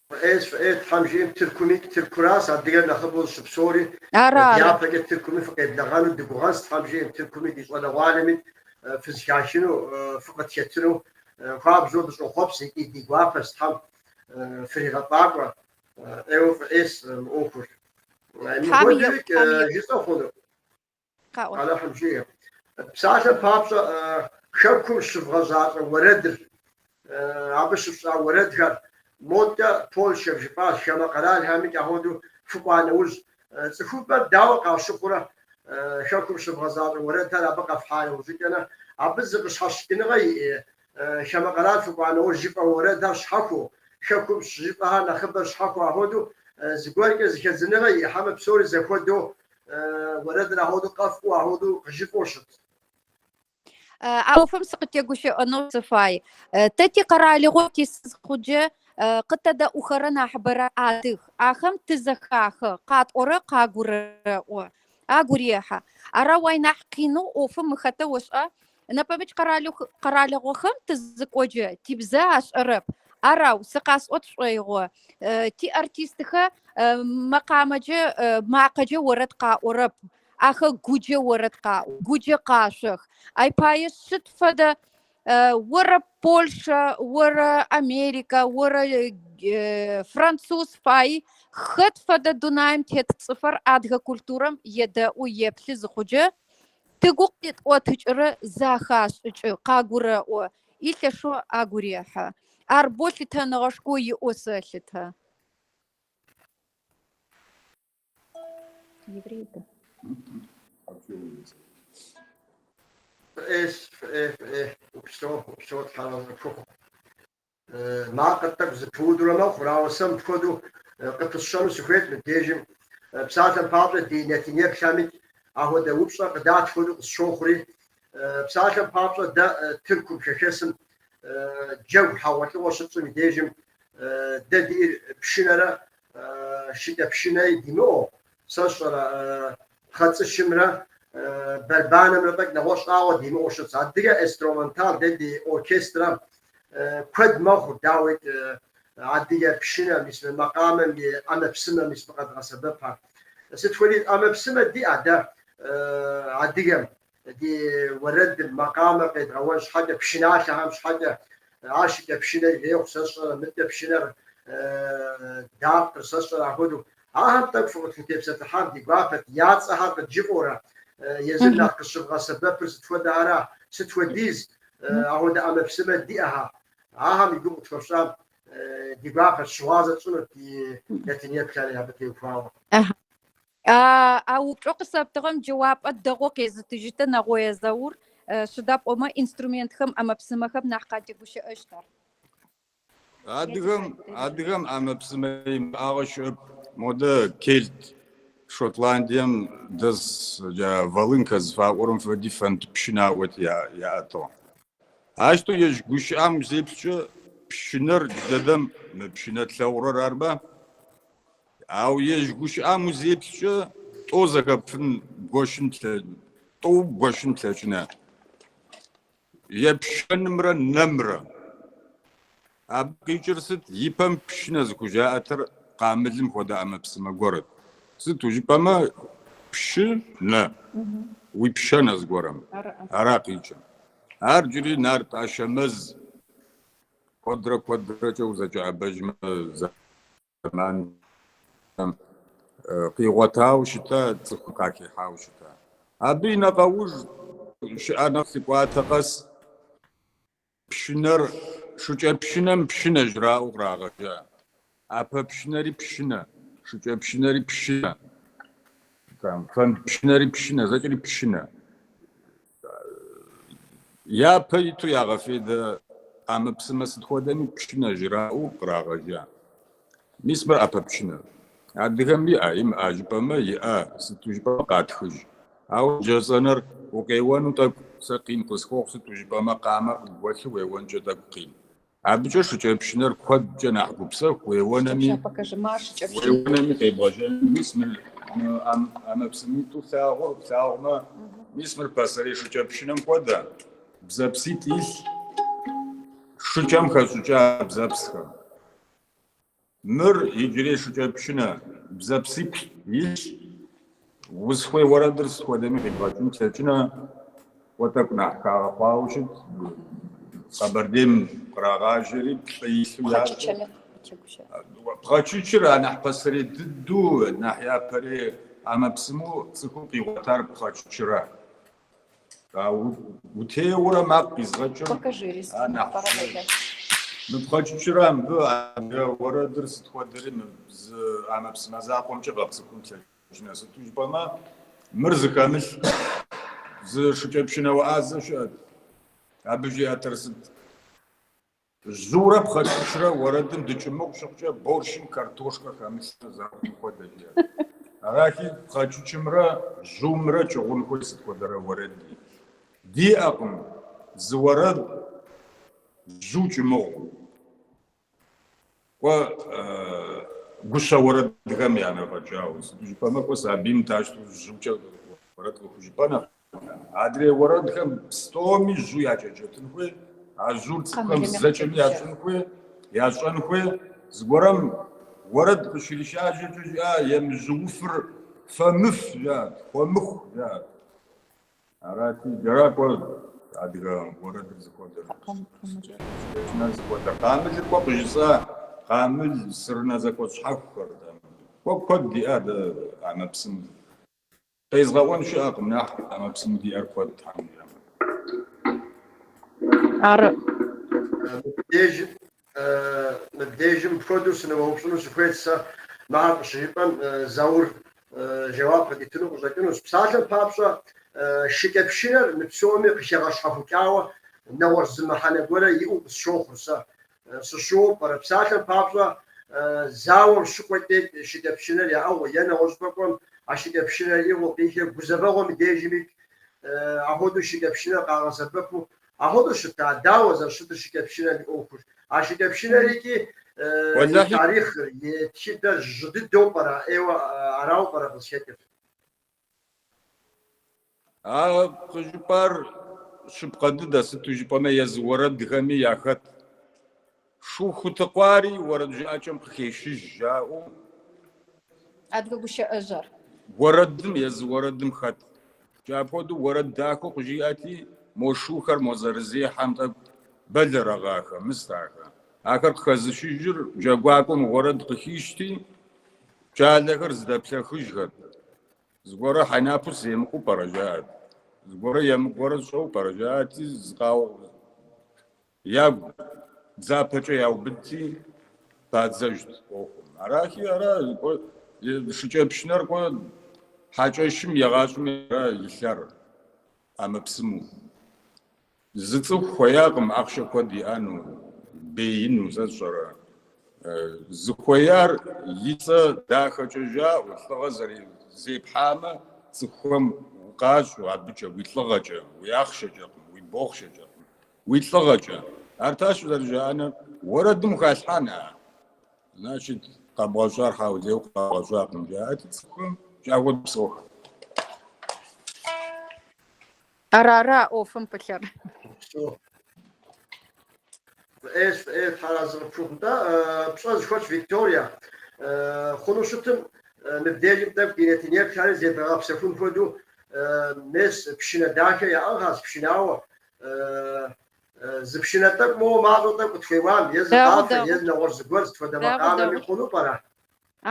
Фӏыӏейщ, фӏыӏей, Тхьэм жиӏэм Тыркуми, Тыркуращ адыгэр нэхъыбэу зыщыпсэури, Ары, ары. дяпэкӏэ Тыркуми Хуабжьу дыщӏохъуэпс икӏи ди гуапэщ Тхьэм фригъэфӏакӏуэ, ӏейуэ фӏыӏейщ мы ӏуэхур. Мыпхуэдэуи жысӏэ хъуну? Алыхьым жиӏэ. Псалъэм папщӏэ, Хэкум щывгъэзащӏэ уэрэдыр, абы щыфщӏа уэрэдхэр, модкӏэ Польшэм жыпӏащ, хамэ къэралхэмикӏ ахуэдэу фыкӏуа нэужь, цӏыхубэм дауэ къащыхъурэ Хэкум щывгъэзащӏэ уэрэдхэр абы къэфхьа нэужьыкӏэнэ, абы зы къыщхьэщыкӏыныгъэ иӏэ хамэ къэрал фыкӏуа нэужь жыфӏэ уэрэдхэр щхьэхуэу, Хэкум щыжыфӏэхэр нэхъыбэр щхьэхуэу ахуэдэу зыгуэркӏэ зыхэдзыныгъэ иӏэ, хьэмэ псори зэхуэдэу уэрэдыр ахуэдэу къэфӏу, ахуэдэу къыжыфӏэу щыт. А ӏофым сыкъытегущыӏэнэу сыфай. Тэ тикъэралыгъо тис зыхъуджэ къытэдэӏухэрэ нахьыбэрэ адыг. Ахэм тызэхахы, къатӏорэ къагурэӏо, агу рехьэ. Арау ай нахь къинэу ӏофым мыхэтэу ошӏа, нэпэмыкӏ къэралыгъохэм тызыкӏоджэ тибзэ ашӏэрэп. Арау, сэ къасӏот сшӏоигъо, тиартистхэ мэкъамэджэ, макъэджэ орэд къаӏорэп, Ахэр гуджэ орэд къаӏо, гуджэ къашъох. Ай пае сыд фэдэ орэ Польшэ, орэ Америкэ, орэ француз фаи, хэт фэдэ дунаим тет цӏыфэр адыгэ культурэм едэӏу, еплъы зыхъуджэ, тыгу къитӏотыкӏырэ захашӏыкӏы, къагурэӏо, и лъэшэу агу рехьы. Ар бо лъытэныгъэшхо иӏэу сэлъытэ. Еврей-то. Фӏыӏейщ, фӏыӏей, фӏыӏей, упсэу, упсэу, Тхьэр арэзы пхухъу. Макъыр тӏэкӏу зэпыудурэ мэхъур, ауэ сэ мыпхуэдэу къыпысщэну сыхуейт мыбдежым. Псалъэм папщӏэ, ди нэтынеплъхэмикӏ ахуэдэ упщӏэ къыдат хуэдэу къысщохъури, псалъэм папщӏэ, дэ Тыркум хэхэсым джэгу хьэгъуэлӏыгъуэ щытщӏым и дежым дэ диӏэр пшынэрэ шыкӏэпшынэи димыӏэу, сэ сщӏэрэ пхъэцӏычымрэ бэрбанэмрэ фӏэкӏ нэгъуэщӏ щӏагъуэ димыӏэу щытщ. Адыгэ инструментал дэ ди оркестрэ куэд мэхъу, дауикӏ, адыгэ пшынэ, мис мы макъамэм и ӏэмэпсымэ, мис мы къэдгъэсэбэпхэр. Сыт хуэдиз ӏэмэпсымэ диӏэ дэ адыгэм ди уэрэдым макъамэ къедгъэуэн щхьэкӏэ, пшыналъэхэм щхьэкӏэ, ар шыкӏэпшынэ ирехъу, сэ сщӏэрэ, мыдкӏэ пшынэр дакъыр, сэ сщӏэрэ апхуэдэу. Ахэм тӏэкӏу фыкъытхутепсэлъыхьам ди гуапэт, я цӏэхэр къыджыфӏэурэ, езыр нэхъ къыщывгъэсэбэпыр сыт хуэдэхьэра, сыт хуэдиз апхуэдэ ӏэмэпсымэ диӏэхьэ. Ахэм и гугъу къытхуэфщӏам ди гуапэт, щыгъуазэ тщӏынут ди нэтынеплъхэри абы теухуауэ. А упчӏэу къысэптыгъэм джэуапӏэ дэгъоу къезытыжьытэр Нэгъое Заур, сыда пӏомэ инструментхэм, ӏэмэпсымэхэм нахь къатегущыӏэщт ар. Адыгэм, адыгэм ӏэмэпсымэ имыӏагъэ щыӏэп. Модэ кельт Шотландием дэс джа волынка зыфаӏорэм фэди фэнд пщынэ аӏоти яӏэтыгъ. Ащтэу ежь гущыӏэм узеплъкӏэ пщынэр джыдэдэм мы пщынэ тлъэгъурэр арба? Ау ежь гущыӏэм узеплъкӏэ тӏо зэхэпфын бгощын тӏоу бгощын плъэкӏына. Епщэнымрэ нэмрэ. Абы къикӏыр сыт? Ипэм пшынэ зыхужаӏэтыр къамылым хуэдэ ӏэмэпсымэ гуэрэт. Сыту жыпӏэмэ, пщы нэ, уи пщэнэ зыгуэрэм. Ара къикӏыр. Ар джыри нарт Ашэмэз куэдрэ куэдрэкӏэ узэкӏэӏэбэжмэ зэманхэм къигъуэтауэ щыта, цӏыху къахихьауэ щыта. Абы и нэкъэуж щыӏэныгъэ лъыкӏуатэ къэс Пшынэр, шыкӏэпшынэм пшынэ жраӏэу кърагъэжьа. ӏэпэпшынэри пшынэ, шыкӏэпшынэри пшынэ, там, фэнд пшынэри пшынэ, зэкӏэри пшынэ. Япэ иту ягъэфедэ ӏэмэпсымэ сыт хуэдэми пшынэ жраӏэу кърагъэжьа. Мис мыр ӏэпэпшынэ. Адыгэм иӏэ, имыӏа жыпӏэмэ, иӏэ, сыту жыпӏэмэ къатхыж. Ауэ жесӏэныр укъеуэну тӏэкӏу сэ къин къысхуохъу, сыту жыпӏэмэ къамэр къыбгуэлъу уеуэнкӏэ тӏэкӏу къин. Абыкӏэ шыкӏэпшынэр куэдкӏэ нэхъ гупсэху, уеуэнэми, уеуэнэми къебгъэжьэнми, мис мы ӏэмэпсымитӏу плъагъур плъагъумэ, мис мыр пасэрей шыкӏэпшынэм хуэдэ, бзэпситӏ илъ, шыкӏэм хэщӏыкӏа бзэпсхэр. Мыр иджырей шыкӏэпшынэ бзэпсиплӏ илъщ. Узыхуей уэрэдыр сыт хуэдэми къибгъэкӏын плъэкӏынэ, уэ тӏэкӏу нэхъ хагъэхъуауэ щыт. Къэбэрдейм кърагъажьэри плӏы илъу ящӏу. Пхъэчычыр а нэхъ пасэрей дыдэу, нэхъ япэрей ӏэмэпсымэу цӏыхум къигъуэтар пхъэчычыра. Утеуэрэ макъ къизгъэкӏыр а нэхъ мы пхъэчычыра мыбы адыгэ уэрэдыр сыт хуэдэри мы зы ӏэмэпсымэ закъуэмкӏэ къэпцӏыхун плъэкӏынэ. Сыту жыпӏэмэ, мыр зыхэмылъ зы шыкӏэпшынауэ ӏэзэ щыӏэт. Абы жиӏэтэр сыт? Жьурэ пхъэчычрэ уэрэдым дыкӏымыгъу щыхъукӏэ борщым картошкэ хэмылъу зэрыхъум хуэдэ жиӏэрт. Арахи, пхъэчычымрэ жьумрэ кӏыгъун хуей сыт хуэдэрэ уэрэди. Диӏэкъым зы уэрэд жьу кӏымыгъуу. Кӏуэ гущэ уэрэдхэм я нэфӏэкӏауэ. Сыту жыпӏэмэ, кӏуэ сабийм дащту жьукӏэ уэрэд къыхужыпӏэнэкъым. Адрей уэрэдхэм псоми жьу якӏэджэтын хуей, а жьур цӏыхухэм зэкӏэми ящӏын хуей, ящӏэн хуей. Зыгуэрэм уэрэд къыщришажьэкӏэ жиӏа, емыжьууфыр фэмыф жаӏат, хуэмыху жаӏат. Арати, ара кӏуэ адыгэ уэрэдыр зыхуэдэр, шыкӏэпшынэр зыхуэдэр. Къамылыр кӏуэ къыжысӏа, къамыл, сырнэ зэхуэщхьэхухэр. Кӏуэ куэд диӏа дэ ӏэмэпсым. Къезгъэӏуэн щыӏэкъым, нэхъ ӏэмэпсыму диӏэр куэд Тхьэм жиӏэмэ. Ар Мыбдежым, мыбдежым мыпхуэдэу сыныуэупщӏыну сыхуейт сэ, мыхэр къыщыжыпӏэм Заур жэуап къыдитыну къыщӏэкӏынущ. Псалъэм папщӏэ, шыкӏэпшынэр мы псоми къыхэгъэщхьэхукӏауэ нэгъуэщӏ зы мыхьэнэ гуэрэ иӏэу къысщохъур сэ. Сыщыуэу пӏэрэ? Псалъэм папщӏэ, зауэм щыкӏуэкӏэ шыкӏэпшынэр яӏыгъыу е нэгъуэщӏыпӏэ кӏуэм а шыкӏэпшынэр иӏыгъыу къихьэ гузэвэгъуэм и дежми апхуэдэу шыкӏэпшынэр къагъэсэбэпу апхуэдэу щыта? Дауэ зэрыщытыр шыкӏэпшынэм и ӏуэхур? А шыкӏэпшынэр икӏи и тарихъыр, и тхыдэр жьы дыдэу пӏэрэ, ӏейуэ арауэ пӏэрэ къызыхэкӏыр? А къыжыпӏар щыпкъэ дыдэ, сыту жыпӏэмэ езы уэрэдхэми яхэт. Шу хутыкъуари уэрэд жыӏэкӏэм къыхешыж жаӏэу. Адыгэ гущыӏэжьыр. Уэрэдым, езы уэрэдым хэт. Джа апхуэдэу уэрэд дахэу къыжиӏэти, мо шухэр мо зэрызехьэм тӏэкӏу бэлэрыгъахэ, мыстахэ. Ахэр къыхэзышыжыр джэгуакӏуэм уэрэд къыхишти, кӏалэхэр зыдэплъэхыжхэт. Зыгуэрэ хьэнапэу сыземыкӏуу пӏэрэ, жаӏэрт. Зыгуэрэ емыкӏу гуэрэ сщӏэу пӏэрэ, жаӏэрти, зыкъау ягу дзапэкӏэ яубыдти, падзэжт ӏуэхум. Арахи, ара, кӏуэ, шыкӏэпшынэр кӏуэ хьэкӏэщым егъащӏэми ара илъэр ӏэмэпсымэу. Зы цӏыху хуеякъым ахъшэ куэд иӏэну, беину, сэ сщӏэрэ. Зыхуеяр и цӏэ дахэкӏэ жаӏэу, лӏыгъэ зэрызепхьамэ, цӏыхухэм укъащӏэу абыкӏэ, уи лӏыгъэкӏэ, уи ахъшэкӏэкъым, уи бохъшэкӏэкъым, уи лӏыгъэкӏэ. Артащ зэрыжаӏэныр, уэрэдым ухалъхьэн, а? Значит, къэбгъэщӏар хьэулейуэ къэбгъэщӏакъым, жаӏэти цӏыхухэм жаӏэу псохэр. Арара ӏофым пылъыр. Фӏыӏейщ, фӏыӏей, Тхьэразэ къыпхухъу. Нтӏэ, пщӏэ зыхуэтщӏ Виктория, хъуну щытым, мыбдежым тӏэкӏу ди нэтынеплъхэри зедгъэгъэпсэхун хуэдэу, мес, пшынэ дахэ яӏыгъащ, пшынауэ. Зы пшынэ тӏэкӏу моуэ мащӏэу тӏэкӏу къытхуеуам, е зы Дэгъу, къафэ, е дэгъу. нэгъуэщӏ зыгуэр сыт хуэдэ Дэгъу, макъамэми дэгъу. хъуну пӏэрэ?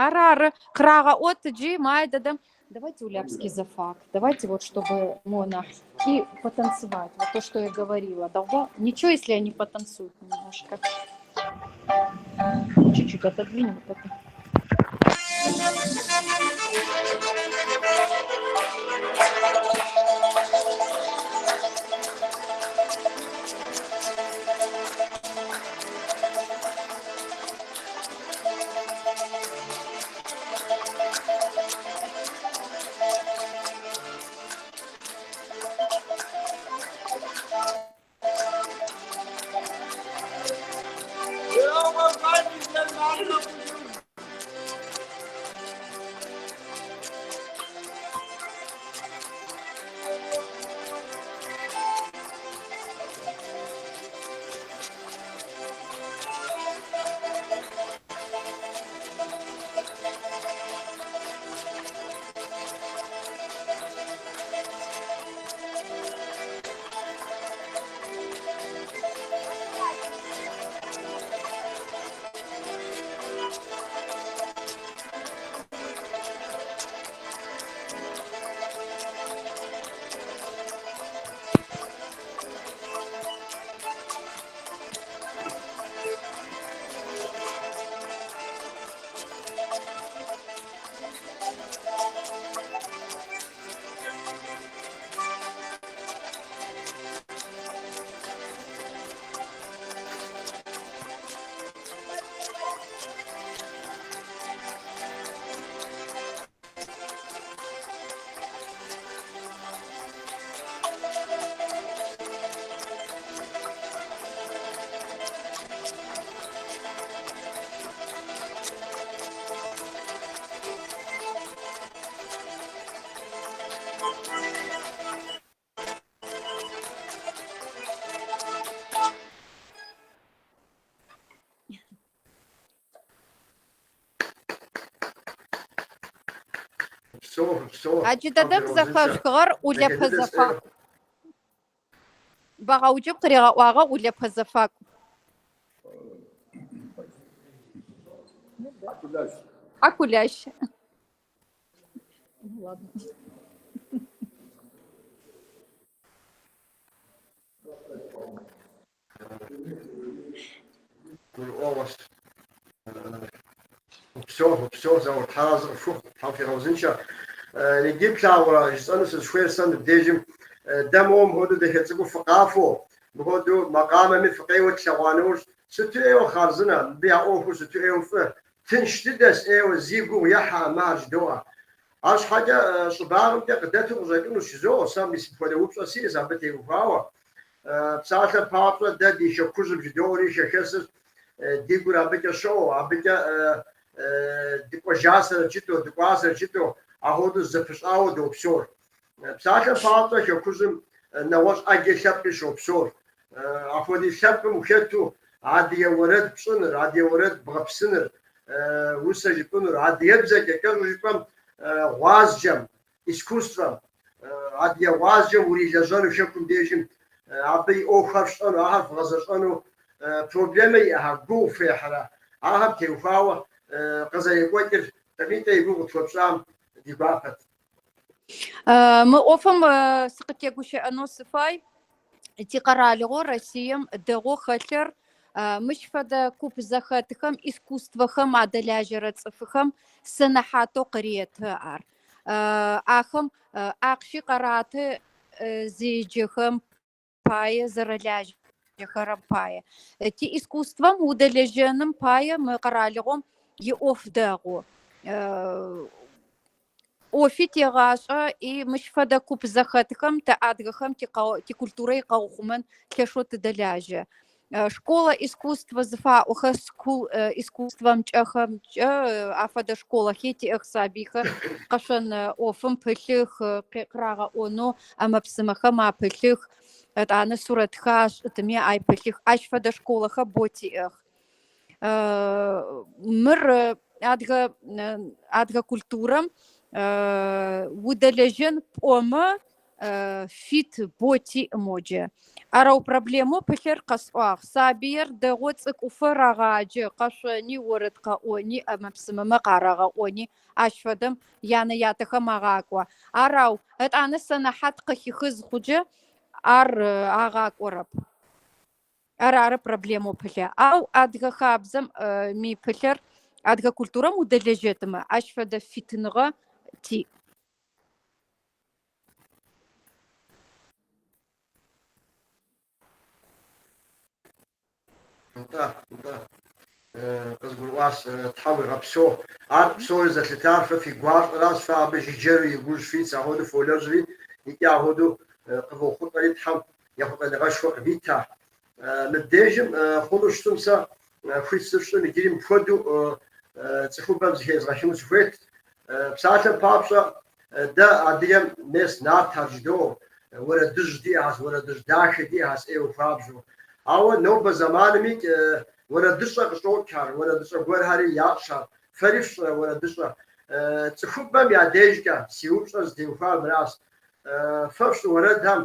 Ары, ары. Къырагъэӏуэт иджы, май дэдэм. Давайте Улябский за факт. Давайте вот, чтобы Мона и потанцевать. Вот то, что я говорила. Долго? Ничего, если они потанцуют немножко. Чуть-чуть отодвинем вот это. Фыпсэу, фыпсэу. А джыдэдэм зэхэшъухыгъэр Улэпэ зэфакӏу. Бэгъэуджым къыригъэӏуагъэ Улэпэ зэфакӏу. Хьакулащ. Гурыӏуэгъуэщ. Упсэу, упсэу, Заур, Тхьэразэ къыфхухъу, Тхьэм фигъэузыншэ. Иджы плъагъурэ, жысӏэну сызыхуейр сэ мыбдежым, дэ моуэ мыпхуэдэу дахэ цӏыкӏуу фыкъафэу, мыпхуэдэу макъамэми фыкъеуэ тлъэгъуа нэужь, сыту ӏейуэ хъарзынэ, мыбы я ӏуэхур сыту ӏейуэ фӏы, тынш дыдэщ ӏейуэ, зи гугъу ехьа мыхэр жыдоӏэ. Арщхьэкӏэ щӏыбагъымкӏэ къыдэту къыщӏэкӏынущ жызоӏэ, сэ мис мыпхуэдэ упщӏэ сиӏэщ абы теухуауэ. Псалъэм папщӏэ, дэ ди хэкужьым жыдоӏэри хэхэсыр ди гур абыкӏэ щыӏэу, абыкӏэ дыкӏуэжасэрэт жытӏэу, дыкӏуасэрэт жытӏэу, апхуэдэу зэпыщӏауэ допсэур. Псалъэм папщӏэ, хэкужьым нэгъуэщӏ ӏэджэ лъэпкъи щопсэур. Апхуэдиз лъэпкъым ухэту адыгэ уэрэд пщӏыныр, адыгэ уэрэд бгъэпсыныр, усэ жыпӏынур, адыгэбзэкӏэ, кӏэщӏу жыпӏэм, гъуазджэм, искусствэм, адыгэ гъуазджэм урилэжьэну хэкум дежым, абы и ӏуэхухэр фщӏэну, ахэр вгъэзэщӏэну проблемэ иӏэхэ, гугъу фехьрэ, ахэм теухуауэ къызэрекӏуэкӏыр тӏэкӏунитӏэ и гугъу къытхуэпщӏам ди гуапэт. Мы ӏофым сыкъытегущыӏэнэу сыфай. Тикъэралыгъо Россием дэгъоу хэлъыр мыщ фэдэ куп зэхэтхэм, искусствэхэм адэлажьэрэ цӏыфхэм сэнэхьатэу къыреты ар. Ахэм ахъщи къараты зеджэхэм пае, зэрэлажьэхэрэм пае. Тиискусствэм удэлэжьэным пае мы къэралыгъом иӏоф дэгъу. ӏофи тегъашӏэ и мыщ фэдэ куп зэхэтхэм тэ адыгэхэм тикультурэ икъэухъумэн лъэшэу тыдэлажьэ. Школа искусства зыфаӏохэр скул искусствэмкӏэхэмкӏэ афэдэ школэхи тиӏэх сабыйхэр къэшъон ӏофым пылъых, къырагъэӏонэу ӏэмэ-псымэхэм апылъых, етӏанэ сурэтхэр ашӏытми ай пылъых. Ащ фэдэ школэхэр бо тиӏэх. Мыр адыгэ адыгэ культурэм удэлэжьэн пӏомэ фит бо тиӏ моджэ. Арэу проблемэу пылъыр къэсӏуагъ. Сабыер дэгъоу цӏыкӏуфэ рагъаджэ, къэшъони, орэд къэӏони, ӏэмэ-псымэмэ къарагъэӏони ащ фэдэм янэ-ятэхэм агъакӏо. Арау етӏанэ сэнэхьат къыхихы зыхъуджэ ар агъакӏорэп. Ар ары проблемэу пылъэ. Ау адыгэ хабзэм ми пылъэр адыгэ культурэм удэлэжьэтымэ, ащ фэдэ фитыныгъэ тиӏ. Нтӏэ, нтӏэ. Къызгурыӏуащ, Тхьэм уигъэпсэу. Ар псори зэлъытар фэ фи гуащӏэращ, фэ абы жыджэру и гужь фитщ, апхуэдэу фолэжьри, икӏи апхуэдэу къывохъулӏэри Тхьэм ехъулӏэныгъэшхуэ къывита. Мыбдежым хъуну щытым сэ хуит сыфщӏым иджыри мыпхуэдэу цӏыхубэм зыхезгъэхыну сыхуейт. Псалъэм папщӏэ, дэ адыгэм мес нартхэр жыдоӏэ, уэрэдыжь диӏэхэщ, уэрэдыжь дахэ диӏэхэщ ӏейуэ хуабжьу. Ауэ нобэ зэманымикӏ уэрэдыщӏэ къыщӏокӏхэр, уэрэдыщӏэ гуэрхэри ящӏхэр, фэри фщӏырэ уэрэдыщӏэ. Цӏыхубэм я дежкӏэ си упщӏэр зытеухуар мыращ. Фэ фщӏы уэрэдхэм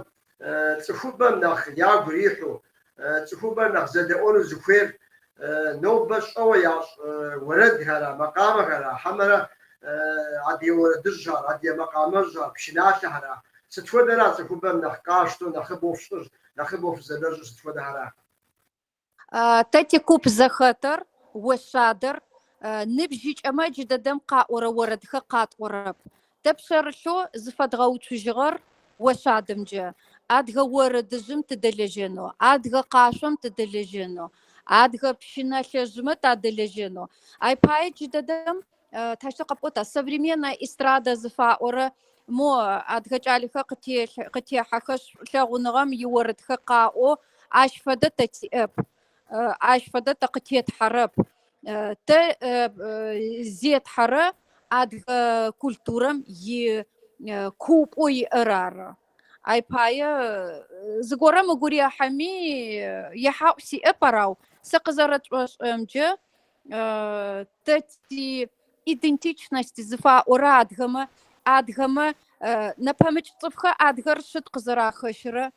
цӏыхубэм нэхъ ягу ирихьу, цӏыхубэр нэхъ зэдэӏуэну зыхуейр нобэ щӏэуэ ящӏ уэрэдхэра, макъамэхэра, хьэмэрэ адыгэ уэрэдыжьхэр, адыгэ макъамэжьхэр, пшыналъэхэра? Сыт хуэдэра цӏыхубэм нэхъ къащтэу, нэхъыбэу фщӏыр, нэхъыбэу фызэлэжьыр сыт хуэдэхэра? Тэ тикуп зэхэтыр, Ошъадэр, ныбжьыкӏэмэ джыдэдэм къаӏорэ орэдхэр къатӏорэп. Тэ пшъэрылъэу зыфэдгъэуцужьыгъэр Ошъадэмкӏэ адыгэ орэдыжъым тыдэлэжьэнэу, адыгэ къашъом тыдэлэжьэнэу, адыгэ пщынэлъэжъмэ тадэлэжьэнэу. Ай пае джыдэдэм таущтэу къэпӏота, современная эстрада зыфаӏорэ мо адыгэ кӏалэхэр къытехьэхэшъ, шӏулъэгъуныгъэм иорэдхэр къаӏоу, ащ фэдэ тэ тиӏэп, ащ фэдэ тэ къытетхьэрэп. Тэ зетхьэрэ адыгэ культурэм и куупӏэу иӏэр ары. Ай пае зыгорэм ыгу рехьэми, ехьаӏу сиӏэп арау сэ къызэрэтшӏошӏэмкӏэ тэ ти идентичность зыфаӏорэ адыгэмэ Адыгэмэ нэпэмыкӏ цӏыфхэ адыгэр шъыд къызэрахэщырэ?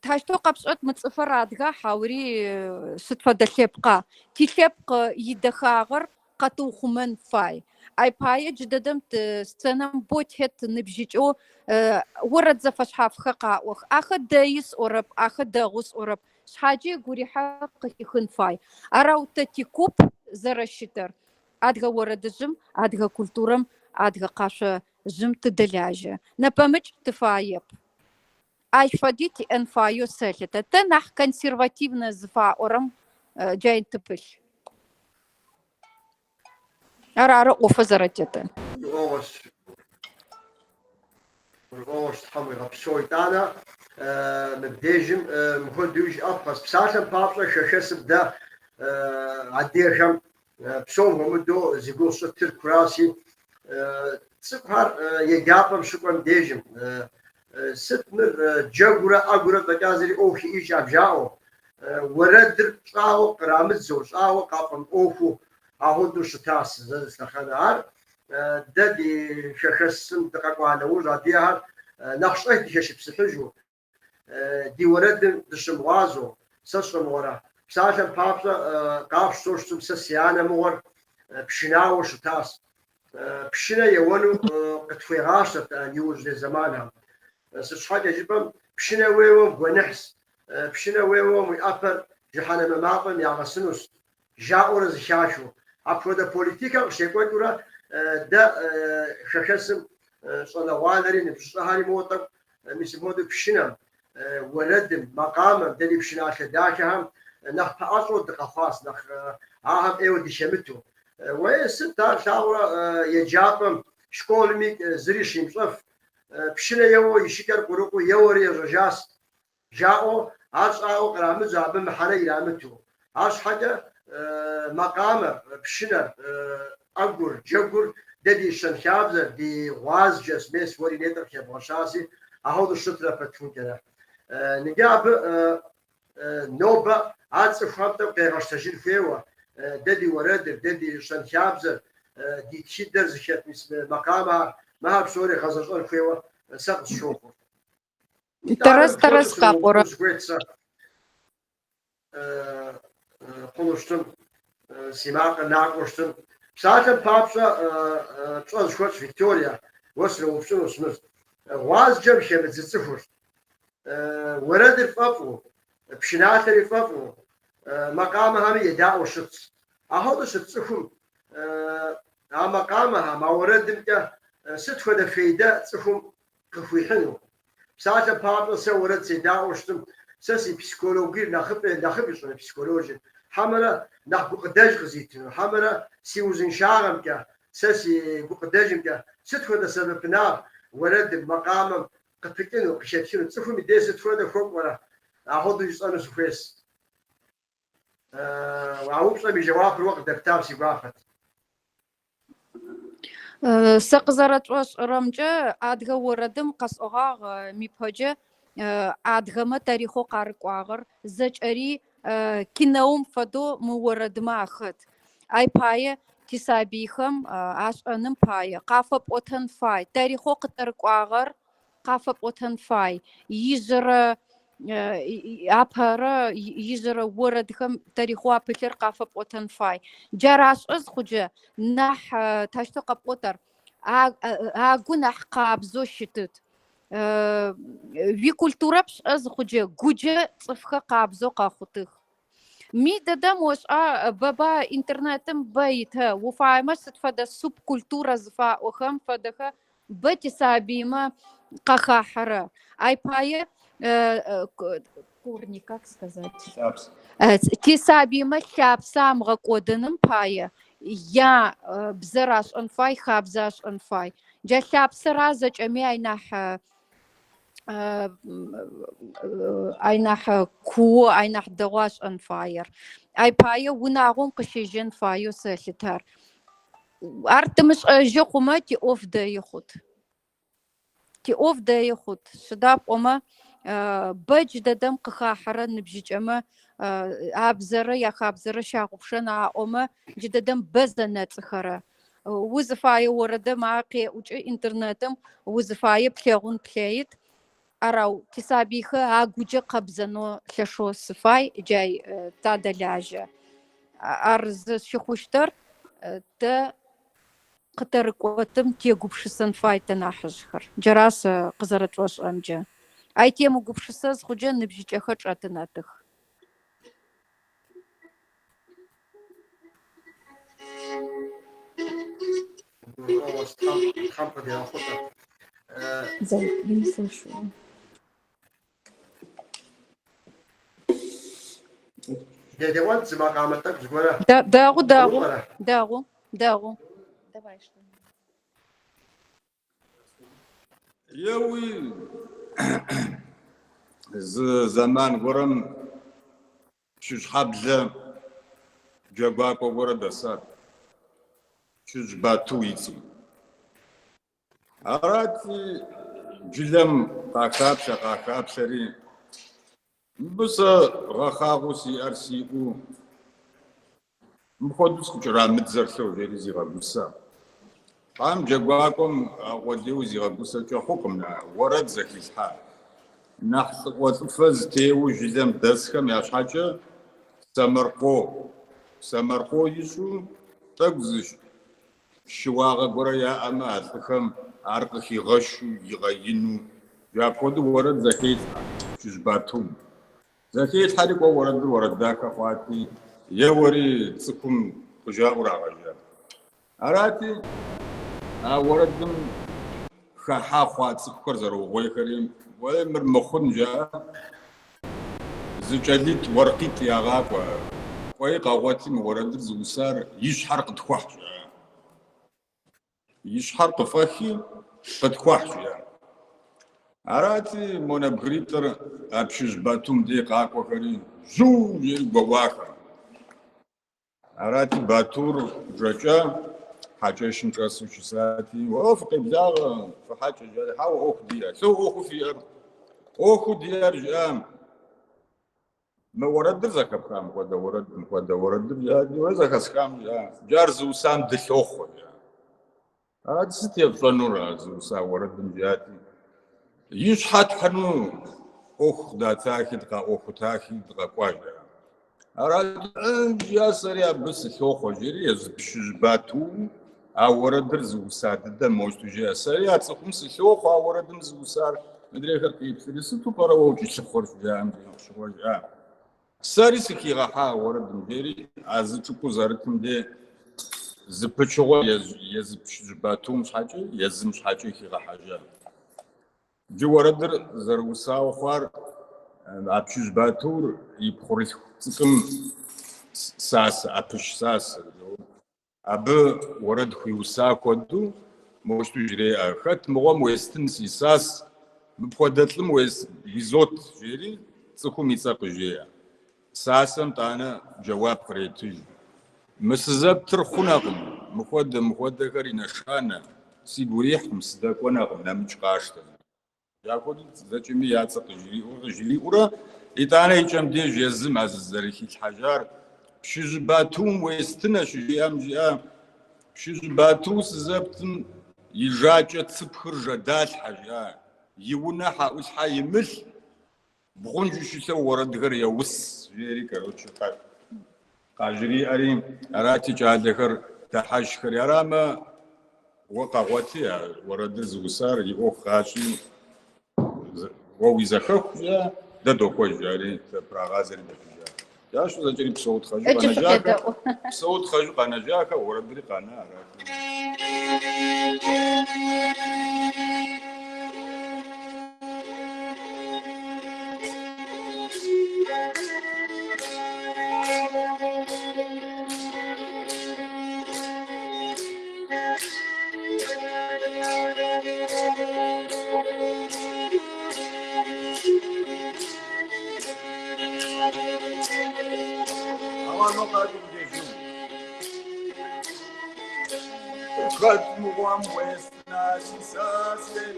Тащтэу къэпшӏэт мы цӏыфэр адыга хьаури сыд фэдэ лъэпкъа? Тилъэпкъ идэхагъэр къэтыухъумэн фай. Ай пае джыдэдэм сценэм бо тет ныбжьыкӏэу орэд зэфэшъхьафхэр къаӏох. Ахэр дэи сӏорэп, ахэр дэгъу сӏорэп. Шъхьаджи ыгу рихьэ къыхихын фай. Арау тэ тикуп зэрэщытыр, адыгэ орэдыжъым, адыгэ культурэм, адыгэ къашъожъым тыдэлажьэ. Нэпэмыкӏ тыфаеп. Ащ фэди тиӏэн фаеу сэлъытэ. Тэ нахь консервативнэ зыфаӏорэм джай тыпылъ. Ар ары ӏофыр зэрэтетыр. Гурыӏуэгъуэщ. Гурыӏуэгъуэщ, Тхьэм уигъэпсэу. Итӏанэ мыбдежым мыхуэдэуи жыӏэпхъэщ. Псалъэм папщӏэ хэхэсым дэ адыгэхэм псом хуэмыдэу зи гугъу сщӏыр Тыркураси, цӏыкӏухэр еджапӏэм щыкӏуэм дежым сыт мыр джэгурэ ӏэгурэ фӏэкӏа зыри ӏуэху иӏэжкъым жаӏэу, уэрэдыр щӏагъуэ кърамыдзэу, щӏагъуэ къафӏэмыӏуэхуу ахуэдэу щытащ зы лъэхъэнэ. Ар дэ ди хэхэсым дыкъэкӏуа нэужь адыгэхэр нэхъ щӏэх дыхэшыпсыхьыжу, ди уэрэдым дыщымыгъуазэу, сэ сщӏэмыгъуэрэ. Псалъэм папщӏэ, къапщтэу щытым, сэ си анэ мыгъуэр пшынауэу щытащ. Пшынэ еуэну къытхуегъащэрт иужьрей зэманхэм. Сыт щхьэкӏэ жыпӏэм, пшынэ уеуэм гуэныхьщ, пшынэ уеуэм уи ӏэпэр жыхьэнэмэ мафӏэм ягъэсынущ, жаӏэурэ зэхахыу. Апхуэдэ политикэ къыщекӏуэкӏыурэ дэ хэхэсым щӏалэгъуалэри ныбжьыщӏэхэри моуэ тӏэкӏу мис мыпхуэдэу пшынэм, уэрэдым, макъамэм, дэ ди пшыналъэ дахэхэм нэхъ пэӏэщӏэу дыкъэхъуащ, нэхъ ахэм ӏейуэ дыхэмыту. Уей, сыт ар лъагъурэ еджапӏэм, школми зыри щимыщӏэф, пшынэ еуэу и щыкӏэр къурыкъуу еуэри ежьэжащ. Жаӏэу ар щӏагъуэ кърамыдзэу, абы мыхьэнэ ирамыту. Арщхьэкӏэ макъамэр, пшынэр, ӏэгур, джэгур дэ ди щэнхабзэр, ди гъуазджэщ, мес уэри нетӏэ къыхэбгъэщащи, ахуэдэу щытрэ пэтхункӏэрэ. Ныджы абы нобэ ар цӏыхухэм тӏэкӏу къегъэщтэжын хуейуэ, дэ ди уэрэдыр, дэ ди щэнхабзэр, ди тхыдэр зыхэт мис мы макъамэхэр, мыхэр псори гъэзэщӏэн хуейуэ сэ къысщохъур. Тэрэз, тэрэз къапӏорэ. Сыхуейт сэ хъуну щытым, си макъыр накӏуэу щытым. Псалъэм папщӏэ, пщӏэ зыхуэтщӏ Виктория, уэ сыноупщӏынущ мыр. Гъуазджэм хэмыт зы цӏыхур. Уэрэдыр фӏэфӏу, пшыналъэри фӏэфӏу, макъамэхэми едаӏуэу щытщ. Ахуэдэу щыт цӏыхум а макъамэхэм, а уэрэдымкӏэ сыт хуэдэ фейдэ цӏыхум къыхуихьыну. Псалъэм папщӏэ, сэ уэрэд седаӏуэу щытым, сэ си психологиер нэхъыфӏ, нэхъыфӏ ищӏыну психологиер, хьэмэрэ нэхъ гукъыдэж къызитыну, хьэмэрэ си узыншагъэмкӏэ, сэ си гукъыдэжымкӏэ сыт хуэдэ сэбэпынагъ уэрэдым, макъамэм къыпыкӏыну, къыхэтхыну, цӏыхум и деж сыт хуэдэ хуэкӏуэрэ, ахуэдэу жысӏэну сыхуейс. А упщӏэм и жэуапыр уэ къыдэптам си гуапэт. Сэ къызэрэтшӏошӏырэмкӏэ, адыгэ орэдым къэсӏогъагъ мипэджэ адыгэмэ тарихъэу къарыкӏуагъэр зэкӏэри киноум фэдэу мы орэдмэ ахэт. Ай пае тисабыйхэм ашӏэным пае къафэпӏотэн фай, тарихъэу къытэрыкӏуагъэр къафэпӏотэн фай. Ижъырэ апэрэ ижъырэ орэдхэм тарихъэу апылъыр къафэпӏотэн фай. Джар ашӏэ зыхъуджэ нахь тащтэу къэпӏотэр агу нахь къабзэу щытыт. Уикультурэ пшӏэ зыхъуджэ гуджэ цӏыфхэр къабзэу къэхъутых. Ми дэдэм ошӏа бэба интернетым бэ итэ, уфаемэ сыд фэдэ субкультура зыфаӏохэм фэдэхэ бэ тисабыймэ къахахьэрэ. Ай пае корни, как сказать? Тисабыймэ лъапсэ амыгъэкӏодыным пае я бзэр ашӏэн фай, хабзэ ашӏэн фай. Джа лъапсэра зэкӏэми ай нахь ай нахь куо, ай нахь дэгъоу ашӏэн фаер. Ай пае унагъом къыщежьэн фаеу сэлъытэ ар. Ар тымышӏэжьы хъумэ тиӏоф дэи хъут. Тиӏоф дэи хъут. Сыда пӏомэ бэ джыдэдэм къыхахьэрэ ныбжьыкӏэмэ абзэрэ яхабзэрэ щагъупшэн аӏомэ джыдэдэм бэ зэнэцӏыхэрэ. Узыфае орэдэм ар къеӏукӏы интернетым, узыфае плъэгъун плъэит. Арау тисабыйхэр агукӏэ къэбзэнэу лъэшэу сыфай, джай тадэлажьэ. Ар зыщыхъущтэр тэ къытэрыкӏотым тегупшысэн фай тэ нахьыжъхэр. Джара сэ къызэрэтшӏошӏэмкӏэ. Ай темыгупшысэ зыхъукӏэ ныбжьыкӏэхэр чӏэтынэтых. Гурыӏуэгъуэщ, Тхьэм, Тхьэм къыдигъэхъулӏэ. Я не слышу. Дедэӏуэнт зы макъамэ тӏэкӏу зыгуэрэ. Дэгъу, дэгъу, дэгъу, дэгъу. Давай что. Еуи, зы зэман гуэрым Пщыжьхьэблэ джэгуакӏуэ гуэрэ дэсат, Пщыжь Бату и цӏэу. Арати, жылэм къахаплъэ, къахаплъэри, мыбы сэ гъэхъагъэу сиӏэр сиӏэу, мыпхуэдэу сыкъыкӏэрамыдзэр лӏо, жери зигъэгуса. Хьэм джэгуакӏуэм аркъудейуэ зигъэгусэкӏэ хъукъым, уэрэд зэхилъхьа. Нэхъ лӏыӏуэ-лӏыфэ зытеуэу жылэм дэсхэм я щхьэкӏэ сэмэркъо. Сэмэркъо ищӏу тӏэкӏу зы щыуагъэ гуэрэ яӏэмэ, а лӏыхэм ар къыхигъэщу, игъэину. Апхуэдэу уэрэд зэхелъхьэ Пщыжь Батум. Зэхелъхьэри кӏуэ уэрэдыр уэрэд дахэ хъуати, еуэри цӏыхум къыжаӏэу рагъэжьа. Арати, а уэрэдым хыхьа хъуа цӏыхухэр зэрыугъуейхэри, уей, мыр мыхъун жаӏэ, зы кӏалитӏ уэркъитӏ ягъакӏуэ, кӏуэи къэгъуэти мы уэрэдыр зыусар и щхьэр къытхуэхь, жаӏэ. И щхьэр къыфӏэхи, къытхуэхь, жиӏа. Арати, мо нэбгыритӏыр а Пщыжь Батум дей къакӏуэхэри, жьу жери гуэуахэ. Арати, Батур жэкӏэ хьэкӏэщым чӏэсу щысати, уэ фыкъеблагъэ, фыхьэкӏэ, жиӏари, хьэуэ, ӏуэху диӏэ. Лӏо ӏуэхуу фиӏэр? ӏуэхуу диӏэр, жиӏа. Мы уэрэдыр зэхэпха мыхуэдэ уэрэд, мыхуэдэ уэрэдыр, жиӏати, уэ зэхэсхам, жиӏа. Иджы ар зыусам дылъохъуэ, жиӏа. Ар сыт епщӏэнур а зыуса уэрэдым, жиӏати, и щхьэ тхьыну ӏуэху къыдатахи, дыкъаӏуэхутахи, дыкъэкӏуа, жиӏа. Арати, жиӏа, сэри абы сылъохъуэ, жери езы Пщыжь Бату а уэрэдыр зыуса дыдэм мощту жиӏа. Сэри а цӏыхум сылъохъуэ а уэрэдым зыусар, мыдрейхэр къеплъри, сыту пӏэрэ уэ укӏылъыхъуэр, жиӏам, щыгъуэ жиӏа. Сэри сыхигъэхьа а уэрэдым, жери а зы цӏыкӏуу зэрытым де зы пычыгъуэ езы Пщыжь Батум щхьэкӏэ, езым щхьэкӏэ хигъэхьэжа. Иджы уэрэдыр зэрыусауэ хъуар а Пщыжь Батур и пхъурылъху цӏыкӏум Сасэ, ӏэпыщ Сасэ. Абы уэрэд хуиуса хуэдэу мощту жреӏэ, Хэт мыгъуэм уестын си Сас, мыпхуэдэ лӏым уизот, жери цӏыхум и цӏэ къыжеӏэ. Сасэм тӏанэ джэуап къретыж. Мы сызэптыр хъунэкъым, мыхуэдэ, мыхуэдэхэр и нэшанэ, сигу ирихькъым, сыдэкӏуэнэкъым, нэмыкӏ къаштэ. Апхуэдэу зэкӏэми я цӏэ къыжриӏэурэ, итӏанэ и кӏэм деж езым а зызэрыхилъхьэжар Пщыжь Батум уестынэ щыжиӏэм жиӏа, Пщыжь Бату сызэптым и жакӏэ цыпхыр жэдалъхьэ, жиӏа, и унэ хьэӏулъхьэ имылъ, бгъунжу щылъэу уэрэдхэр еус, жери, короче, къажриӏэри, арати кӏалэхэр дыхьэшхэри. Арамэ, уэ къэгъуэти а уэрэдыр зыусар и ӏуэху къащӏи, уэ уи зэхэху, жиӏа, дэ докӏуэж, жари, зэпрагъазэри дэкӏыжа. Джащу зэкӏэри псэу тхъэжу къэнэжахэ, псэу тхъэжу къэнэжахэ, уэрэдри къэна, арати. Хэт мыгъуэм уестына си сасей,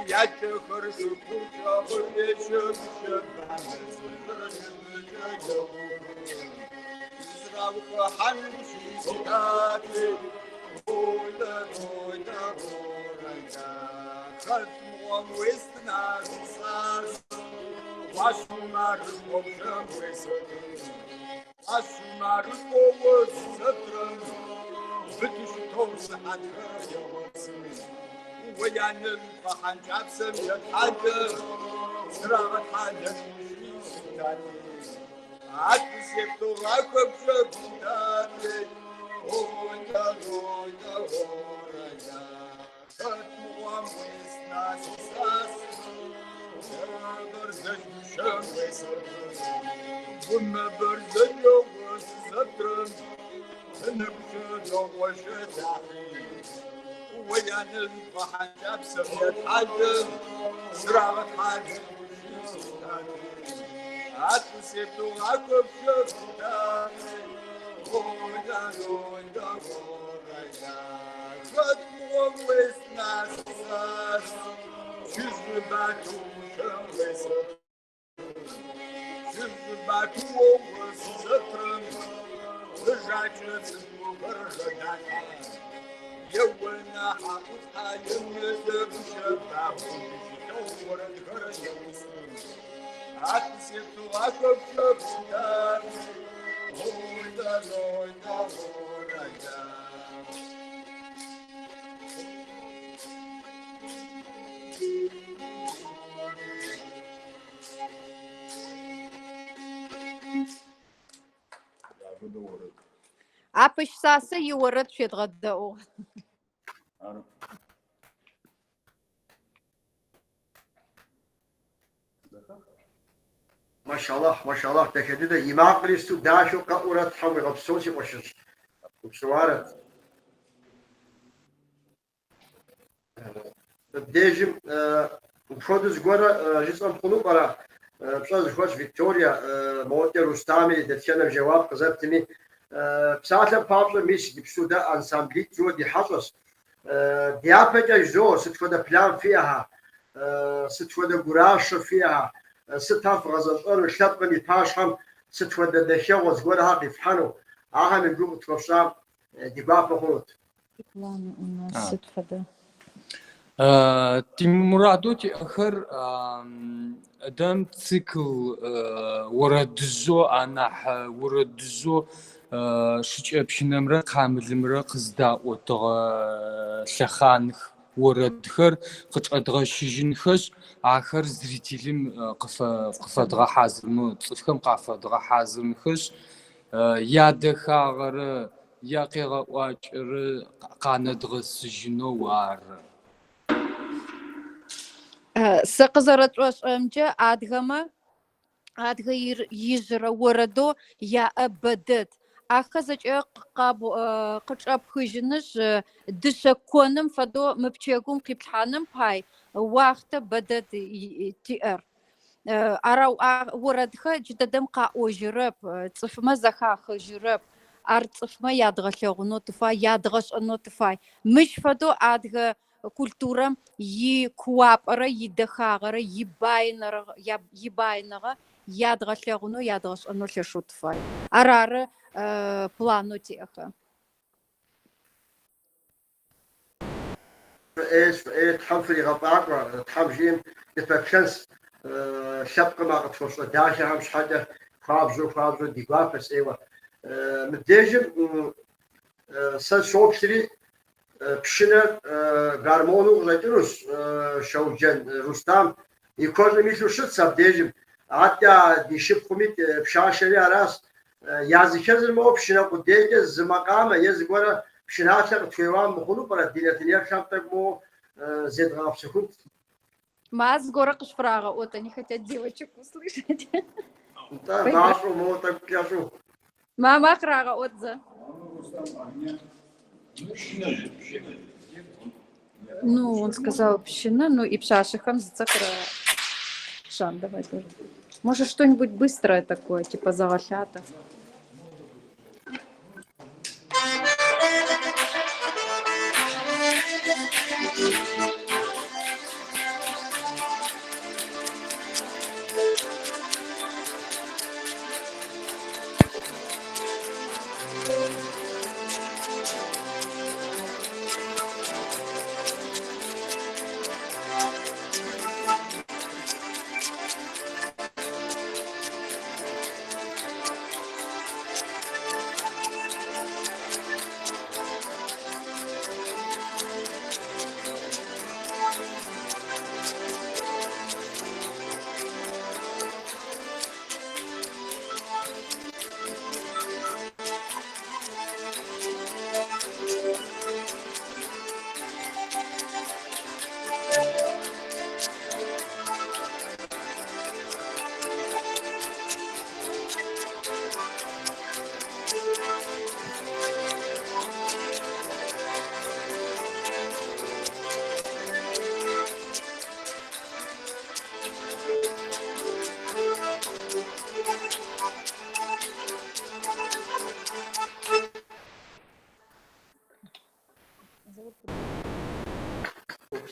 Я кӏэхэр шыгукӏэ къырещэ гущэ банэ зыжьырныбыкӏэ еухыр. Зраухыхьэну щызитати, ойдэ, ойдэ, орайда. Хэт мыгъуэм уестына сисас, Уащумарышхуэм уесэтын. Уащумарышхуэуэ зызэтрэм, быду щытэу сыхьэтхэр егъэпсын. Уэ янэм пхъэхьэнкӏапсэм етхьэлэ, зрагъэтхьэлэну щызитати. Атӏэ септыгъахэпщэ гудати, ойдэ, ойдэ, орайда. Хэт мыгъуэм уестына сисас, Бэрзэдж гущэм уесэтын. Гумэ бэрзэджэу сызэтрэм, Нэгущэ дэгъуэщэ дахи. Уэ янэжь пхъэхьэнкӏапсэм етхьэлэ, зрагъэтхьэлэну щызитати. Атӏэ септыгъахэпщэ гудати, ойдэ, ойдэ, орайда. Хэт мыгъуэм уестына сисас, Чыжьыбатыущэм уесэтын. Чыжьыбатыуэу сызэтрэм, лыжакӏэ цӏыкӏухэр жэдалъхьэ. Еуэнэ хьэӏулъхьэ емылэ гущэ бабу щытэу уэрэдхэр еусын. Атӏэ септыгъахэпщэ гудати, ойдэ, ойдэ, орайда. Апыщ Сасэ и уэрэд шъуедгъэдэӏугъ. Машаллахь, машаллахь, дахэ дыдэ. И макъри сыту дахэу къэӏурэ Тхьэм уигъэпсэу, си къуэшыжь. Упсэуарэт. Мыбдежым мыпхуэдэу зыгуэрэ жысӏэм хъуну пӏэрэ? Пщӏэ зыхуэсщӏ Виктория, модкӏэ Рустами дэтхэнэм жэуап къызэптми, псалъэм папщӏэ, мис иджыпсту дэ ансамблитӏ жыуэ ди хьэщӏэщ. Дяпэкӏэ жызоӏэ, сыт хуэдэ план фиӏэхьэ, сыт хуэдэ гуращэ фиӏэхьэ, сыт ар вгъэзэщӏэну, лъэпкъым и пащхьэм сыт хуэдэ дахэгъуэ зыгуэрхэр къифхьэну, ахэм и гугъу къытхуэфщӏам ди гуапэ хъунут. Планы у нас сыт фэдэ? Ди мураду тиӏэхэр дэм цикл уэрэдыжьу анахь уэрэдыжьу шыкӏэпшынэмрэ къамылымрэ къыздаӏотыгъэ лъэхъаных орэдхэр къычӏэдгъэщыжьынхэшъ, ахэр зрителым къыфэдгъэхьазырынэу, цӏыфхэм къафэдгъэхьазырынхэшъ, ядэхагъэрэ якъегъэӏуакӏэрэ къанэдгъэсыжьынэу ары. Сэ къызэрэтшӏошӏэмкӏэ, адыгэмэ адыгэ ижъырэ орэдэу яӏэ бэдэд. Ахэр зэкӏэ къычӏэпхыжьынышъ, дышъэ коным фэдэу мы пчэгум къиплъхьаным пай уахътэ бэдэд тиӏэр. Арау а орэдхэр джыдэдэм къаӏожьырэп, цӏыфмэ зэхахыжьырэп. Ар цӏыфмэ ядгъэлъэгъунэу тыфай, ядгъэшӏэнэу тыфай. Мыщ фэдэу адыгэ культурэм икууапӏэрэ идэхагъэрэ ибаиныгъэ ядгъэлъэгъунэу, ядгъэшӏэнэу лъэшэу тыфай. Ар ары планэу тиӏэхэр. Фӏы ӏейщ, фӏы ӏей, Тхьэм фригъэфӏакӏуэ, Тхьэм жиӏэм дыпэплъэнщ лъэпкъым а къытхуэфщӏэ дахэхэм щхьэкӏэ хуабжьу, хуабжьу ди гуапэщ ӏейуэ. Мыбдежым сэ соплъри, пшынэр гармону къыщӏэкӏынущ Шэуджэн Рустам и куэщӏым илъу щытщ абдежым. Аткӏэ ди шыпхъуми пщащэри аращ. Языхэзыр моуэ пшынэ къудейкӏэ зы макъамэ е зыгуэрэ пшыналъэ къытхуеуам мыхъуну пӏэрэ ди нэтынеплъхэм тӏэкӏу моуэ зедгъэгъэпсэхунт. Ма зыгорэ къышъуфырагъэӏот, они хотят девочек услышать. Нтӏэ, мащӏэу моуэ тӏэкӏу кӏэщӏу. Мама кърагъэӏуэт зэ. Ну, он сказал пщына, ну и пщащэхэм зыцӏэ кра... Шан, давай тоже. Может, что-нибудь быстрое такое, типа зэгъэлъатэ.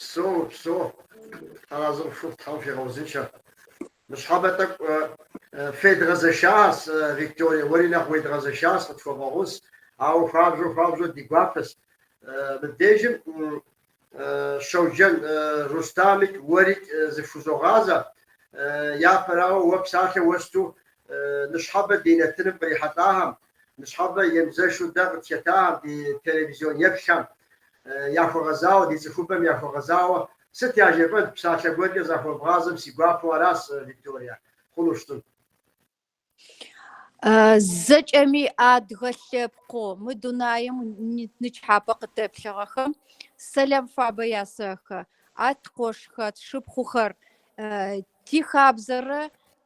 Упсэу, упсэу. Тхьэразэ къыфхухъу, Тхьэм фигъэузыншэ. Ныщхьэбэ тӏэкӏу федгъэзэшащ, Викторие, уэри нэхъ уедгъэзэшащ, къытхуэбгъэгъунщ, ауэ хуабжьу, хуабжьу ди гуапэщ. Мыбдежым Щэуджэн Рустамикӏ, уэрикӏ зыфхузогъазэ. Япэрауэ, уэ псалъэ уэсту ныщхьэбэ ди нэтыным кърихьэлӏахэм, ныщхьэбэ емызэшу дэ къытхэтахэм, ди телевизион еплъхэм яхуэгъэзауэ, ди цӏыхубэм яхуэгъэзауэ сыт яжепӏэнт, псалъэ гуэркӏэ захуэбгъазэм си гуапэу аращ, Виктория. Хъуну щытым. Зэкӏэми адыгэ лъэпкъэу мы дунаим нычхьапэ къытэплъыгъэхэм сэлам фабэ ясэхы. А ткъошхэр, тшыпхъухэр тихабзэрэ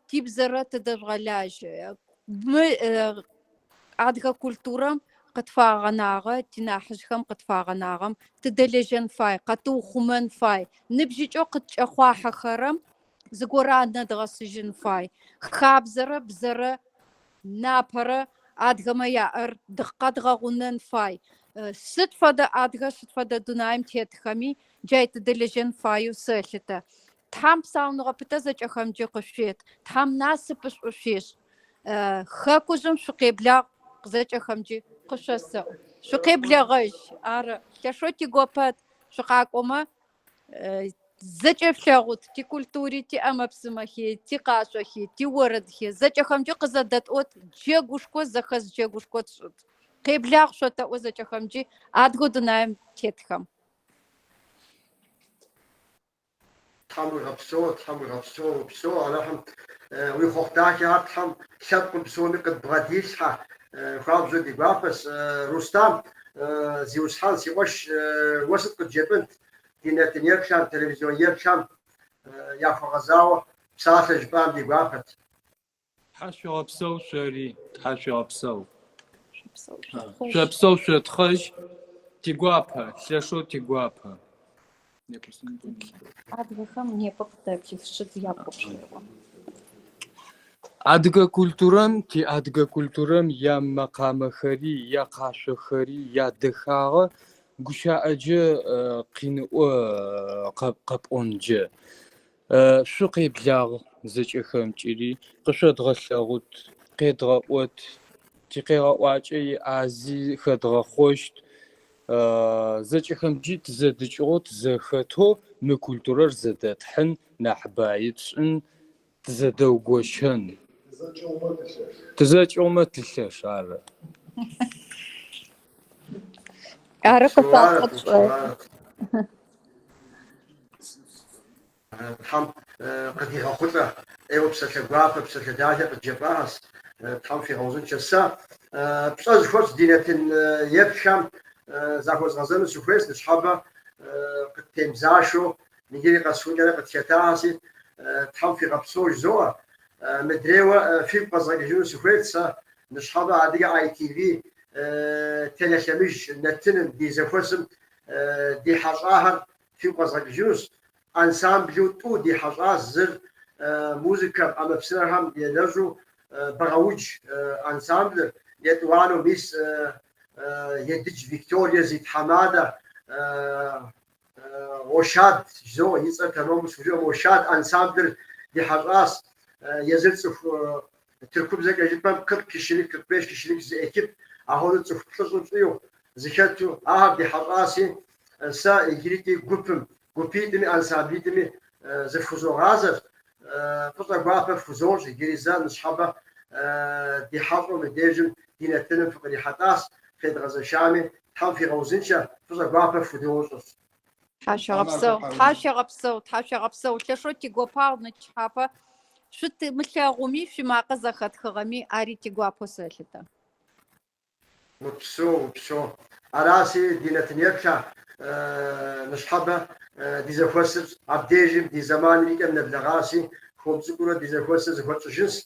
тибзэрэ тыдэжъугъэлажьэ. Мы адыгэ культурэм къытфагъэнагъэ, тинахьыжъхэм къытфагъэнагъэм тыдэлэжьэн фай, къэтыухъумэн фай. Ныбжьыкӏэу къыткӏэхъуахьэхэрэм зыгорэ анэдгъэсыжьын фай. Хабзэрэ бзэрэ напэрэ адыгэмэ яӏэр къэдгъэгъунэн фай. Сыд фэдэ адыгэ, сыд фэдэ дунаим тетхэми джай тыдэлэжьэн фаеу сэлъытэ. Тхьам псауныгъэ пытэ зэкӏэхэмкӏи къышъует, Тхьам насыпышӏо шъуешӏ. Хэкужъым шъукъеблагъ зэкӏэхэмкӏи къышъосэӏу. Шъукъеблэгъэжь, ары лъэшэу тигопэт шъукъакӏомэ Зэкӏэ шъулъэгъут, тикультури, тиӏэмэпсымэхи, тикъашъохи, тиорэдхи, зэкӏэхэмкӏи къызэдэтӏот, джэгушхо, зэхэс джэгушхо тшӏыт. Къеблагъ шъотэӏо зэкӏэхэмкӏи адыгэу дунаим тетхэм. Тхьэм уигъэпсэу, Тхьэм уигъэпсэу, упсэу, Алыхьым уи хъуэхъу дахэхэр Тхьэм лъэпкъым псоми къыдбгъэдилъхьэ, хуабжьу ди гуапэщ. Рустам, зиусхьэн, си къуэш, уэ сыт къыджепӏэнт? Ди нэтын еплъхэм, телевизион еплъхэм яхуэгъэзауэ псалъэ жыпӏам ди гуапэт. Тхьэ шъуигъэпсэу шъори, Тхьэ шъуигъэпсэу. Шъопсэу, шъотхъэжь, тигуапэ, лъэшэу тигуапэ. Адыгэхэм непэ къытэплъых, шъыд япӏопщэрыӏо. Адыгэ культурэм, тиадыгэ культурэм ямэкъамэхэри, якъашъохэри, ядэхагъэ гущыӏэджэ къиныӏо къэпӏонджэ. Шъукъеблагъ зэкӏэхэмкӏыри, къышъодгъэлъэгъут, къедгъэӏот, тикъегъэӏуакӏэ иӏази хэдгъэхъощт. Зэкӏэхэмкӏи тызэдыкӏыгъэу, тызэхэтэу мы культурэр зэдэтхьын, нахь баи тшӏын, тызэдэугощэн. Тызэкӏыгъумэ тылъэш, ары. Ары къысапӏо тшӏэ. Тхьэм къыдигъэхъулӏэ. ӏейуэ псалъэ гуапэ, псалъэ дахэ къыджепӏащ. Тхьэм фигъэузыншэ. Сэ пщӏэ зыхуэсщӏ ди нэтын еплъхэм захуэзгъэзэну сыхуейщ, ныщхьэбэ къыттемызашэу иджыри къэсхункӏэрэ къытхэтахэси, Тхьэм фигъэпсэу жызоӏэ. Мыдрейуэ фигу къэзгъэкӏыжыну сыхуейт сэ ныщхьэбэ Адыгэ ITV телелъэмыж нэтыным ди зэхуэсым ди хьэщӏахэр фигу къэзгъэкӏыжынущ. Ансамблу тӏу ди хьэщӏащ, зыр музыкэм, ӏэмэпсымэхэм елэжьу Бэгъэудж ансамблыр, етӏуанэу мис Едыдж Викторие зи тхьэмадэ Ошад жызоӏэ, и цӏэр тэмэму схужыӏэм, Ошад ансамблыр ди хьэщӏащ. Езыр цӏыху тыркубзэкӏэ жыпӏэм 40 kişilik, 45 kişilik зы ekip, ахуэдэу цӏыху плӏыщӏым щӏигъу зыхэту ахэр ди хьэщӏащи, сэ иджырикӏи гупым, гупитӏми ансамблитӏми зыфхузогъазэр, фӏыщӏэ гуапэ фхузощӏ иджыри зэ ныщхьэбэ ди хьэщӏэу мыбдежым ди нэтыным фыкърихьэлӏащ, федгъэзэшами, Тхьэм фигъэузыншэ, фӏыщӏэ гуапэ фхудощӏыр. Тхьашъуегъэпсэу, тхьашъуегъэпсэу, тхьашъуегъэпсэу. Лъэшэу тигопагъ нычхьапэ. Шъутымылъэгъуми, шъуимакъэ зэхэтхыгъэми, ари тигуапэу сэлъытэ. Упсэу, упсэу. Араси, ди нэтын еплъхэ, ныщхьэбэ ди зэхуэсыр абдежым ди зэманыр и кӏэм нэблэгъащи, хуэм цӏыкӏуурэ ди зэхуэсыр зэхуэтщӏыжынщ.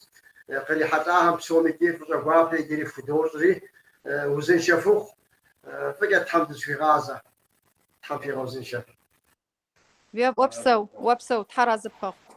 Кърихьэлӏахэм псомикӏи фӏыщӏэ гуапэ иджыри фхудощӏри, узыншэ фыхъу, фӏыкӏэ Тхьэм дызыхуигъазэ. Тхьэм фигъэузыншэ. Опсэу, опсэу, Тхьэр арэзы пхуэхъу.